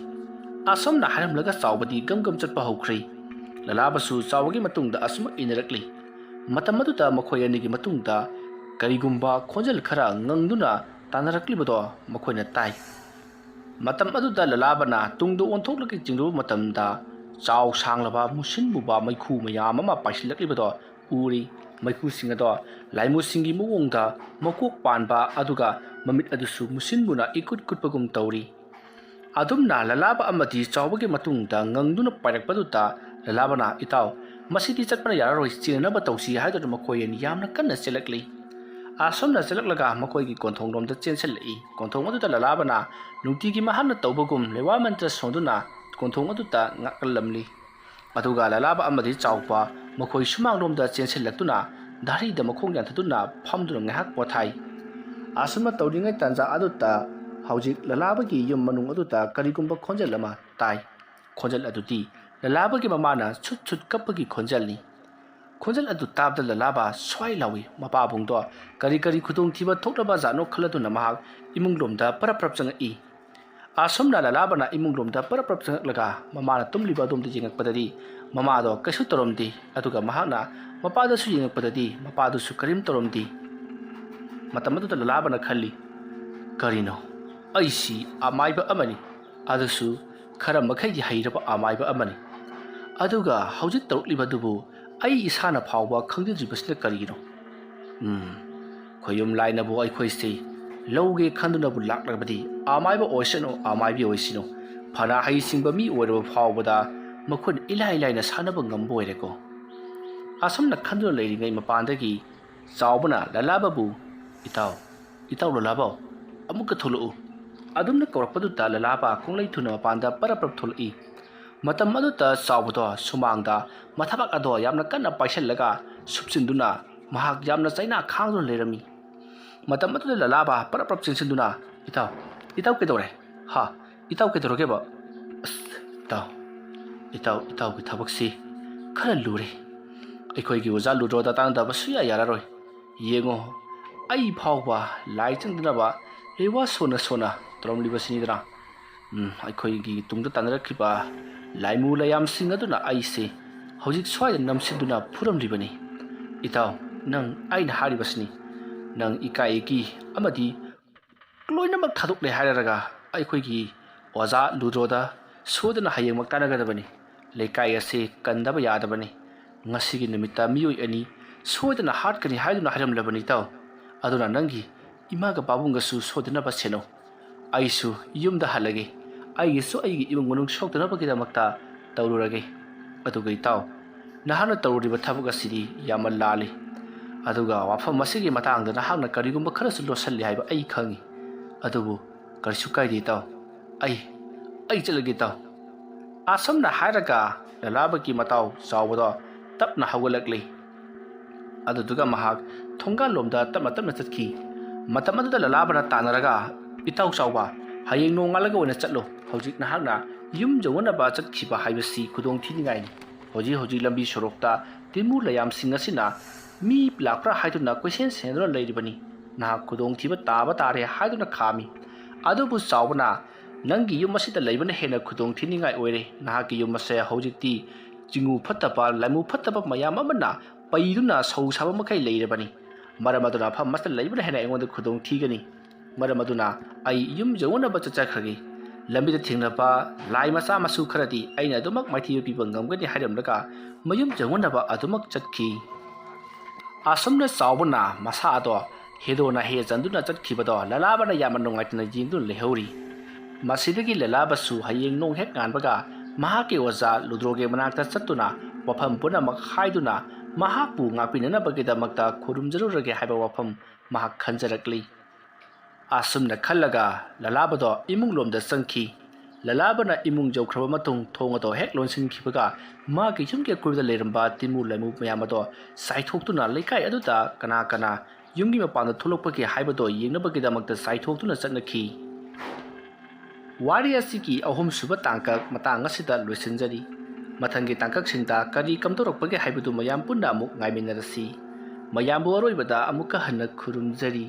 ꯑꯁꯨꯝꯅ ꯍꯥꯏꯔꯝꯂꯒ ꯆꯥꯎꯕꯗꯤ ꯒꯝ ꯒꯝ ꯆꯠꯄ ꯍꯧꯈ꯭ꯔꯦ꯫ ꯂꯂꯥꯕꯁꯨ ꯆꯥꯎꯕꯒꯤ ꯃꯇꯨꯡꯗ ꯑꯁꯨꯝ ꯏꯟꯅꯔꯛꯂꯤ꯫ ꯃꯇꯝ ꯑꯗꯨꯗ ꯃꯈꯣꯏ ꯑꯅꯤꯒꯤ ꯃꯇꯨꯡꯗ ꯀꯔꯤꯒꯨꯝꯕ ꯈꯣꯟꯖꯦꯜ ꯈꯔ ꯉꯪꯗꯨꯅ ꯇꯥꯟꯅꯔꯛꯂꯤꯕꯗꯣ ꯃꯈꯣꯏꯅ ꯇꯥꯏ꯫ ꯃꯇꯝ ꯑꯗꯨꯗ ꯂꯂꯥꯕꯅ ꯇꯨꯡꯗ ꯑꯣꯟꯊꯣꯛꯂꯒ ꯌꯦꯡꯂꯨꯕ ꯃꯇꯝꯗ, ꯆꯥꯎ ꯁꯥꯡꯂꯕ ꯃꯨꯁꯤꯟ ꯃꯨꯕ ꯃꯩꯈꯨ ꯃꯌꯥꯝ ꯑꯃ ꯄꯥꯏꯁꯤꯜꯂꯛꯂꯤꯕꯗꯣ ꯎꯔꯤ꯫ ꯃꯩꯈꯨꯁꯤꯡ ꯑꯗꯣ ꯂꯥꯏꯃꯨꯁꯤꯡꯒꯤ ꯃꯑꯣꯡꯗ ꯃꯀꯣꯛ ꯄꯥꯟꯕ, ꯑꯗꯨꯒ ꯃꯃꯤꯠ ꯑꯗꯨꯁꯨ ꯃꯨꯁꯤꯟ ꯃꯨꯅ ꯏꯀꯨꯠ ꯀꯨꯠꯄꯒꯨꯝ ꯇꯧꯔꯤ꯫ ꯑꯗꯨꯝꯅ ꯂꯂꯥꯕ ꯑꯃꯗꯤ ꯆꯥꯎꯕꯒꯤ ꯃꯇꯨꯡꯗ ꯉꯪꯗꯨꯅ ꯄꯥꯏꯔꯛꯄꯗꯨꯗ, ꯂꯂꯥꯕꯅ, "ꯏꯇꯥꯎ, ꯃꯁꯤꯗꯤ ꯆꯠꯄꯅ ꯌꯥꯔꯔꯣꯏ, ꯆꯦꯟꯅꯅꯕ ꯇꯧꯁꯤ" ꯍꯥꯏꯗꯨꯅ ꯃꯈꯣꯏ ꯑꯅꯤ ꯌꯥꯝꯅ ꯀꯟꯅ ꯆꯦꯜꯂꯛꯂꯤ꯫ ꯑꯁꯨꯝꯅ ꯆꯦꯜꯂꯛꯂꯒ ꯃꯈꯣꯏꯒꯤ ꯀꯣꯟꯊꯣꯡꯂꯣꯝꯗ ꯆꯦꯟꯁꯤꯜꯂꯛꯏ꯫ ꯀꯣꯟꯊꯣꯡ ꯑꯗꯨꯗ ꯂꯂꯥꯕꯅ ꯅꯨꯡꯇꯤꯒꯤ ꯃꯍꯥꯛꯅ ꯇꯧꯕꯒꯨꯝ ꯂꯩꯋꯥ ꯃꯟꯇ꯭ꯔ ꯁꯣꯟꯗꯨꯅ ꯀꯣꯟꯊꯣꯡ ꯑꯗꯨꯗ ꯉꯥꯛꯍꯜꯂꯝꯂꯤ꯫ ꯑꯗꯨꯒ ꯂꯂꯥꯕ ꯑꯃꯗꯤ ꯆꯥꯎꯕ ꯃꯈꯣꯏ ꯁꯨꯃꯥꯡꯂꯣꯝꯗ ꯆꯦꯟꯁꯤꯜꯂꯛꯇꯨꯅ ꯙꯥꯔꯤꯗ ꯃꯈꯣꯡ ꯌꯥꯟꯊꯗꯨꯅ ꯐꯝꯗꯨꯅ ꯉꯥꯏꯍꯥꯛ ꯄꯣꯊꯥꯏ꯫ ꯑꯁꯨꯝꯅ ꯇꯧꯔꯤꯉꯩ ꯇꯥꯟꯖꯥ ꯑꯗꯨꯗ ꯍꯧꯖꯤꯛ ꯂꯂꯥꯕꯒꯤ ꯌꯨꯝ ꯃꯅꯨꯡ ꯑꯗꯨꯗ ꯀꯔꯤꯒꯨꯝꯕ ꯈꯣꯟꯖꯦꯜ ꯑꯃ ꯇꯥꯏ꯫ ꯈꯣꯟꯖꯦꯜ ꯑꯗꯨꯗꯤ ꯂꯂꯥꯕꯒꯤ ꯃꯃꯥꯅ ꯁꯨꯠ ꯁꯨꯠ ꯀꯞꯄꯒꯤ ꯈꯣꯟꯖꯦꯜꯅꯤ꯫ ꯈꯣꯟꯖꯦꯜ ꯑꯗꯨ ꯇꯥꯕꯗ ꯂꯂꯥꯕ ꯁ꯭ꯋꯥꯏ ꯂꯥꯎꯏ꯫ ꯃꯄꯥꯕꯨꯡꯗꯣ ꯀꯔꯤ ꯀꯔꯤ ꯈꯨꯗꯣꯡꯊꯤꯕ ꯊꯣꯛꯂꯕ ꯖꯥꯠꯅꯣ ꯈꯜꯂꯗꯨꯅ ꯃꯍꯥꯛ ꯏꯃꯨꯡꯂꯣꯝꯗ ꯄꯔꯞ ꯄꯔꯞ ꯆꯪꯉꯛꯏ꯫ ꯑꯁꯨꯝꯅ ꯂꯂꯥꯕꯅ ꯏꯃꯨꯡꯂꯣꯝꯗ ꯄꯔꯞ ꯄꯔꯞ ꯆꯪꯉꯛꯂꯒ ꯃꯃꯥꯅ ꯇꯨꯝꯂꯤꯕ ꯑꯗꯣꯝꯗ ꯌꯦꯡꯉꯛꯄꯗꯗꯤ, ꯃꯃꯥꯗꯣ ꯀꯩꯁꯨ ꯇꯧꯔꯝꯗꯦ꯫ ꯑꯗꯨꯒ ꯃꯍꯥꯛꯅ ꯃꯄꯥꯗꯁꯨ ꯌꯦꯡꯉꯛꯄꯗꯗꯤ, ꯃꯄꯥꯗꯨꯁꯨ ꯀꯔꯤꯝ ꯇꯧꯔꯝꯗꯦ꯫ ꯃꯇꯝ ꯑꯗꯨꯗ ꯂꯂꯥꯕꯅ ꯈꯜꯂꯤ, "ꯀꯔꯤꯅꯣ? ꯑꯩꯁꯤ ꯑꯃꯥꯏꯕ ꯑꯃꯅꯤ, ꯑꯗꯨꯁꯨ ꯈꯔ ꯃꯈꯩꯗꯤ ꯍꯩꯔꯕ ꯑꯃꯥꯏꯕ ꯑꯃꯅꯤ꯫ ꯑꯗꯨꯒ ꯍꯧꯖꯤꯛ ꯇꯧꯔꯛꯂꯤꯕꯗꯨꯕꯨ ꯑꯩ ꯏꯁꯥꯅ ꯐꯥꯎꯕ ꯈꯪꯖꯗ꯭ꯔꯤꯕꯁꯤꯅ ꯀꯔꯤꯒꯤꯅꯣ? ꯎꯝ, ꯈꯣꯌꯨꯝ ꯂꯥꯏꯅꯕꯨ ꯑꯩꯈꯣꯏꯁꯤ ꯂꯧꯒꯦ ꯈꯟꯗꯨꯅꯕꯨ ꯂꯥꯛꯂꯕꯗꯤ, ꯑꯃꯥꯏꯕ ꯑꯣꯏꯁꯅꯨ, ꯑꯃꯥꯏꯕꯤ ꯑꯣꯏꯁꯅꯨ, ꯐꯅ ꯍꯩꯁꯤꯡꯕ ꯃꯤ ꯑꯣꯏꯔꯕ ꯐꯥꯎꯕꯗ ꯃꯈꯣꯏꯅ ꯏꯂꯥꯏ ꯂꯥꯏꯅ ꯁꯥꯟꯅꯕ ꯉꯝꯕ ꯑꯣꯏꯔꯦꯀꯣ"꯫ ꯑꯁꯨꯝꯅ ꯈꯟꯗꯨꯅ ꯂꯩꯔꯤꯉꯩ ꯃꯄꯥꯟꯗꯒꯤ ꯆꯥꯎꯕꯅ ꯂꯂꯥꯕꯕꯨ, "ꯏꯇꯥꯎ, ꯏꯇꯥꯎ ꯂꯂꯥꯕꯥꯎ, ꯑꯃꯨꯛꯀ ꯊꯣꯛꯂꯛꯎ"꯫ ꯑꯗꯨꯝꯅ ꯀꯧꯔꯛꯄꯗꯨꯗ ꯂꯂꯥꯕ ꯈꯣꯡꯂꯩ ꯊꯨꯅ ꯃꯄꯥꯟꯗ ꯄꯔꯞ ꯄꯔꯞ ꯊꯣꯛꯂꯛꯏ꯫ ꯃꯇꯝ ꯑꯗꯨꯗ ꯆꯥꯎꯕꯗꯣ ꯁꯨꯃꯥꯡꯗ ꯃꯊꯕꯥꯛ ꯑꯗꯣ ꯌꯥꯝꯅ ꯀꯟꯅ ꯄꯥꯏꯁꯤꯜꯂꯒ ꯁꯨꯞꯆꯤꯟꯗꯨꯅ ꯃꯍꯥꯛ ꯌꯥꯝꯅ ꯆꯩꯅꯥ ꯈꯥꯡꯗꯨꯅ ꯂꯩꯔꯝꯃꯤ꯫ ꯃꯇꯝ ꯑꯗꯨꯗ ꯂꯂꯥꯕ ꯄꯔꯞ ꯄꯔꯞ ꯆꯦꯟꯁꯤꯟꯗꯨꯅ, "ꯏꯇꯥꯎ, ꯏꯇꯥꯎ ꯀꯩꯗꯧꯔꯦ? ꯍꯥ? ꯏꯇꯥꯎ ꯀꯩꯗꯧꯔꯒꯦꯕ?" "ꯑꯁ, ꯏꯇꯥꯎ, ꯏꯇꯥꯎ, ꯏꯇꯥꯎꯒꯤ ꯊꯕꯛꯁꯤ ꯈꯔ ꯂꯨꯔꯦ꯫ ꯑꯩꯈꯣꯏꯒꯤ ꯑꯣꯖꯥ ꯂꯨꯗ꯭ꯔꯣꯗ ꯇꯥꯟꯅꯗꯕ ꯁꯨꯌꯥ ꯌꯥꯔꯔꯣꯏ꯫ ꯌꯦꯡꯉꯣ, ꯑꯩ ꯐꯥꯎꯕ ꯂꯥꯏ ꯆꯪꯗꯅꯕ ꯂꯩꯋꯥ ꯁꯣꯟꯅ ꯁꯣꯟꯅ ꯇꯧꯔꯝꯂꯤꯕꯁꯤꯅꯤꯗꯅ꯫ ꯎꯝ, ꯑꯩꯈꯣꯏꯒꯤ ꯇꯨꯡꯗ ꯇꯥꯟꯅꯔꯛꯈꯤꯕ ꯂꯥꯏꯃꯨ ꯂꯥꯏꯌꯥꯝꯁꯤꯡ ꯑꯗꯨꯅ ꯑꯩꯁꯦ ꯍꯧꯖꯤꯛ ꯁ꯭ꯋꯥꯏꯗ ꯅꯝꯁꯤꯟꯗꯨꯅ ꯐꯨꯔꯝꯂꯤꯕꯅꯤ꯫ ꯏꯇꯥꯎ, ꯅꯪ ꯑꯩꯅ ꯍꯥꯏꯔꯤꯕꯁꯤꯅꯤ꯫ ꯅꯪ ꯏꯀꯥꯏ ꯏꯀꯤ ꯑꯃꯗꯤ ꯂꯣꯏꯅꯃꯛ ꯊꯥꯗꯣꯛꯂꯦ ꯍꯥꯏꯔꯒ ꯑꯩꯈꯣꯏꯒꯤ ꯑꯣꯖꯥ ꯂꯨꯗ꯭ꯔꯣꯗ ꯁꯣꯏꯗꯅ ꯍꯌꯦꯡꯃꯛ ꯇꯥꯟꯅꯒꯗꯕꯅꯤ꯫ ꯂꯩꯀꯥꯏ ꯑꯁꯤ ꯀꯟꯗꯕ ꯌꯥꯗꯕꯅꯤ꯫ ꯉꯁꯤꯒꯤ ꯅꯨꯃꯤꯠꯇ ꯃꯤꯑꯣꯏ ꯑꯅꯤ ꯁꯣꯏꯗꯅ ꯍꯥꯠꯀꯅꯤ ꯍꯥꯏꯗꯨꯅ ꯍꯥꯏꯔꯝꯂꯕꯅꯤ, ꯏꯇꯥꯎ꯫ ꯑꯗꯨꯅ ꯅꯪꯒꯤ ꯏꯃꯥꯒ ꯄꯥꯕꯨꯡꯒꯁꯨ ꯁꯣꯏꯗꯅꯕ ꯁꯦꯟꯅꯧ꯫ ꯑꯩꯁꯨ ꯌꯨꯝꯗ ꯍꯜꯂꯒꯦ꯫ ꯑꯩꯒꯤꯁꯨ ꯑꯩꯒꯤ ꯏꯃꯨꯡ ꯃꯅꯨꯡ ꯁꯣꯛꯇꯅꯕꯒꯤꯗꯃꯛꯇ ꯇꯧꯔꯨꯔꯒꯦ꯫ ꯑꯗꯨꯒ ꯏꯇꯥꯎ, ꯅꯍꯥꯛꯅ ꯇꯧꯔꯨꯔꯤꯕ ꯊꯕꯛ ꯑꯁꯤꯗꯤ ꯌꯥꯝꯅ ꯂꯥꯜꯂꯤ꯫ ꯑꯗꯨꯒ ꯋꯥꯐꯝ ꯑꯁꯤꯒꯤ ꯃꯇꯥꯡꯗ ꯅꯍꯥꯛꯅ ꯀꯔꯤꯒꯨꯝꯕ ꯈꯔꯁꯨ ꯂꯣꯠꯁꯤꯜꯂꯤ ꯍꯥꯏꯕ ꯑꯩ ꯈꯪꯏ꯫ ꯑꯗꯨꯕꯨ ꯀꯔꯤꯁꯨ ꯀꯥꯏꯗꯦ, ꯏꯇꯥꯎ꯫ ꯑꯩ, ꯑꯩ ꯆꯠꯂꯒꯦ, ꯏꯇꯥꯎ꯫" ꯑꯁꯨꯝꯅ ꯍꯥꯏꯔꯒ ꯂꯂꯥꯕꯒꯤ ꯃꯇꯥꯎ ꯆꯥꯎꯕꯗꯣ ꯇꯞꯅ ꯍꯧꯒꯠꯂꯛꯂꯤ꯫ ꯑꯗꯨꯗꯨꯒ ꯃꯍꯥꯛ ꯊꯣꯡꯒꯥꯜꯂꯣꯝꯗ ꯇꯞꯅ ꯇꯞꯅ ꯆꯠꯈꯤ꯫ ꯃꯇꯝ ꯑꯗꯨꯗ ꯂꯂꯥꯕꯅ ꯇꯥꯟꯅꯔꯒ, "ꯏꯇꯥꯎ ꯆꯥꯎꯕ, ꯍꯌꯦꯡ ꯅꯣꯡꯉꯥꯜꯂꯒ ꯑꯣꯏꯅ ꯆꯠꯂꯣ꯫ ꯍꯧꯖꯤꯛ ꯅꯍꯥꯛꯅ ꯌꯨꯝ ꯌꯧꯅꯅꯕ ꯆꯠꯈꯤꯕ ꯍꯥꯏꯕꯁꯤ ꯈꯨꯗꯣꯡ ꯊꯤꯅꯤꯡꯉꯥꯏꯅꯤ꯫ ꯍꯧꯖꯤꯛ ꯍꯧꯖꯤꯛ ꯂꯝꯕꯤ ꯁꯣꯔꯣꯛꯇ ꯇꯤꯃꯨ ꯂꯩꯌꯥꯝꯁꯤꯡ ꯑꯁꯤꯅ ꯃꯤ ꯂꯥꯛꯄ꯭ꯔꯥ ꯍꯥꯏꯗꯨꯅ ꯀꯣꯏꯁꯦꯟ ꯁꯦꯟꯅꯗꯨꯅ ꯂꯩꯔꯤꯕꯅꯤ꯫ ꯅꯍꯥꯛ ꯈꯨꯗꯣꯡꯊꯤꯕ ꯇꯥꯕ ꯇꯥꯔꯦ" ꯍꯥꯏꯗꯨꯅ ꯈꯥꯝꯃꯤ꯫ ꯑꯗꯨꯕꯨ ꯆꯥꯎꯕꯅ, "ꯅꯪꯒꯤ ꯌꯨꯝ ꯑꯁꯤꯗ ꯂꯩꯕꯅ ꯍꯦꯟꯅ ꯈꯨꯗꯣꯡ ꯊꯤꯅꯤꯡꯉꯥꯏ ꯑꯣꯏꯔꯦ꯫ ꯅꯍꯥꯛꯀꯤ ꯌꯨꯝ ꯑꯁꯦ ꯍꯧꯖꯤꯛꯇꯤ ꯆꯤꯉꯨ ꯐꯠꯇꯕ, ꯂꯥꯏꯃꯨ ꯐꯠꯇꯕ ꯃꯌꯥꯝ ꯑꯃꯅ ꯄꯩꯗꯨꯅ ꯁꯧ ꯁꯥꯕ ꯃꯈꯩ ꯂꯩꯔꯕꯅꯤ꯫ ꯃꯔꯝ ꯑꯗꯨꯅ ꯃꯐꯝ ꯑꯁꯤꯗ ꯂꯩꯕꯅ ꯍꯦꯟꯅ ꯑꯩꯉꯣꯟꯗ ꯈꯨꯗꯣꯡ ꯊꯤꯒꯅꯤ꯫ ꯃꯔꯝ ꯑꯗꯨꯅ ꯑꯩ ꯌꯨꯝ ꯌꯧꯅꯅꯕ ꯆꯠꯆꯈ꯭ꯔꯒꯦ꯫ ꯂꯝꯕꯤꯗ ꯊꯦꯡꯅꯕ ꯂꯥꯏ ꯃꯆꯥ ꯃꯁꯨ ꯈꯔꯗꯤ ꯑꯩꯅ ꯑꯗꯨꯃꯛ ꯃꯥꯏꯊꯤꯕ ꯄꯤꯕ ꯉꯝꯒꯅꯤ" ꯍꯥꯏꯔꯝꯂꯒ ꯃꯌꯨꯝ ꯌꯧꯅꯅꯕ ꯑꯗꯨꯃꯛ ꯆꯠꯈꯤ꯫ ꯑꯁꯨꯝꯅ ꯆꯥꯎꯕꯅ ꯃꯁꯥ ꯑꯗꯣ ꯍꯦꯗꯣꯅ ꯍꯦ ꯆꯟꯗꯨꯅ ꯆꯠꯈꯤꯕꯗꯣ ꯂꯂꯥꯕꯅ ꯌꯥꯝꯅ ꯅꯨꯡꯉꯥꯏꯇꯅ ꯌꯦꯡꯗꯨꯅ ꯂꯩꯍꯧꯔꯤ꯫ ꯃꯁꯤꯗꯒꯤ ꯂꯂꯥꯕꯁꯨ ꯍꯌꯦꯡ ꯅꯣꯡ ꯍꯦꯛ ꯉꯥꯟꯕꯒ ꯃꯍꯥꯛꯀꯤ ꯑꯣꯖꯥ ꯂꯨꯗ꯭ꯔꯣꯒꯤ ꯃꯅꯥꯛꯇ ꯆꯠꯇꯨꯅ ꯋꯥꯐꯝ ꯄꯨꯝꯅꯃꯛ ꯍꯥꯏꯗꯨꯅ ꯃꯍꯥꯛꯄꯨ ꯉꯥꯛꯄꯤꯅꯅꯕꯒꯤꯗꯃꯛꯇ ꯈꯨꯔꯨꯝꯖꯔꯨꯔꯒꯦ ꯍꯥꯏꯕ ꯋꯥꯐꯝ ꯃꯍꯥꯛ ꯈꯟꯖꯔꯛꯂꯤ꯫ ꯑꯁꯨꯝꯅ ꯈꯜꯂꯒ ꯂꯂꯥꯕꯗꯣ ꯏꯃꯨꯡꯂꯣꯝꯗ ꯆꯪꯈꯤ꯫ ꯂꯂꯥꯕꯅ ꯏꯃꯨꯡ ꯌꯧꯈ꯭ꯔꯕ ꯃꯇꯨꯡ ꯊꯣꯡ ꯑꯗꯣ ꯍꯦꯛ ꯂꯣꯟꯁꯤꯟꯈꯤꯕꯒ ꯃꯥꯒꯤ ꯌꯨꯝꯒꯤ ꯑꯀꯣꯏꯕꯗ ꯂꯩꯔꯝꯕ ꯇꯤꯃꯨ ꯂꯩꯃꯨ ꯃꯌꯥꯝ ꯑꯗꯣ ꯆꯥꯏꯊꯣꯛꯇꯨꯅ ꯂꯩꯀꯥꯏ ꯑꯗꯨꯗ ꯀꯅꯥ ꯀꯅꯥ ꯌꯨꯝꯒꯤ ꯃꯄꯥꯟꯗ ꯊꯣꯛꯂꯛꯄꯒꯦ ꯍꯥꯏꯕꯗꯣ ꯌꯦꯡꯅꯕꯒꯤꯗꯃꯛꯇ ꯆꯥꯏꯊꯣꯛꯇꯨꯅ ꯆꯠꯅꯈꯤ꯫ ꯋꯥꯔꯤ ꯑꯁꯤꯒꯤ ꯑꯍꯨꯝꯁꯨꯕ ꯇꯥꯡꯀꯛ ꯃꯇꯥꯡ ꯑꯁꯤꯗ ꯂꯣꯏꯁꯤꯟꯖꯔꯤ꯫ ꯃꯊꯪꯒꯤ ꯇꯥꯡꯀꯛꯁꯤꯡꯗ ꯀꯔꯤ ꯀꯝꯗꯧꯔꯛꯄꯒꯦ ꯍꯥꯏꯕꯗꯨ ꯃꯌꯥꯝ ꯄꯨꯟꯅ ꯑꯃꯨꯛ ꯉꯥꯏꯃꯤꯟꯅꯔꯁꯤ꯫ ꯃꯌꯥꯝꯕꯨ ꯑꯔꯣꯏꯕꯗ ꯑꯃꯨꯛꯀ ꯍꯟꯅ ꯈꯨꯔꯨꯝꯖꯔꯤ꯫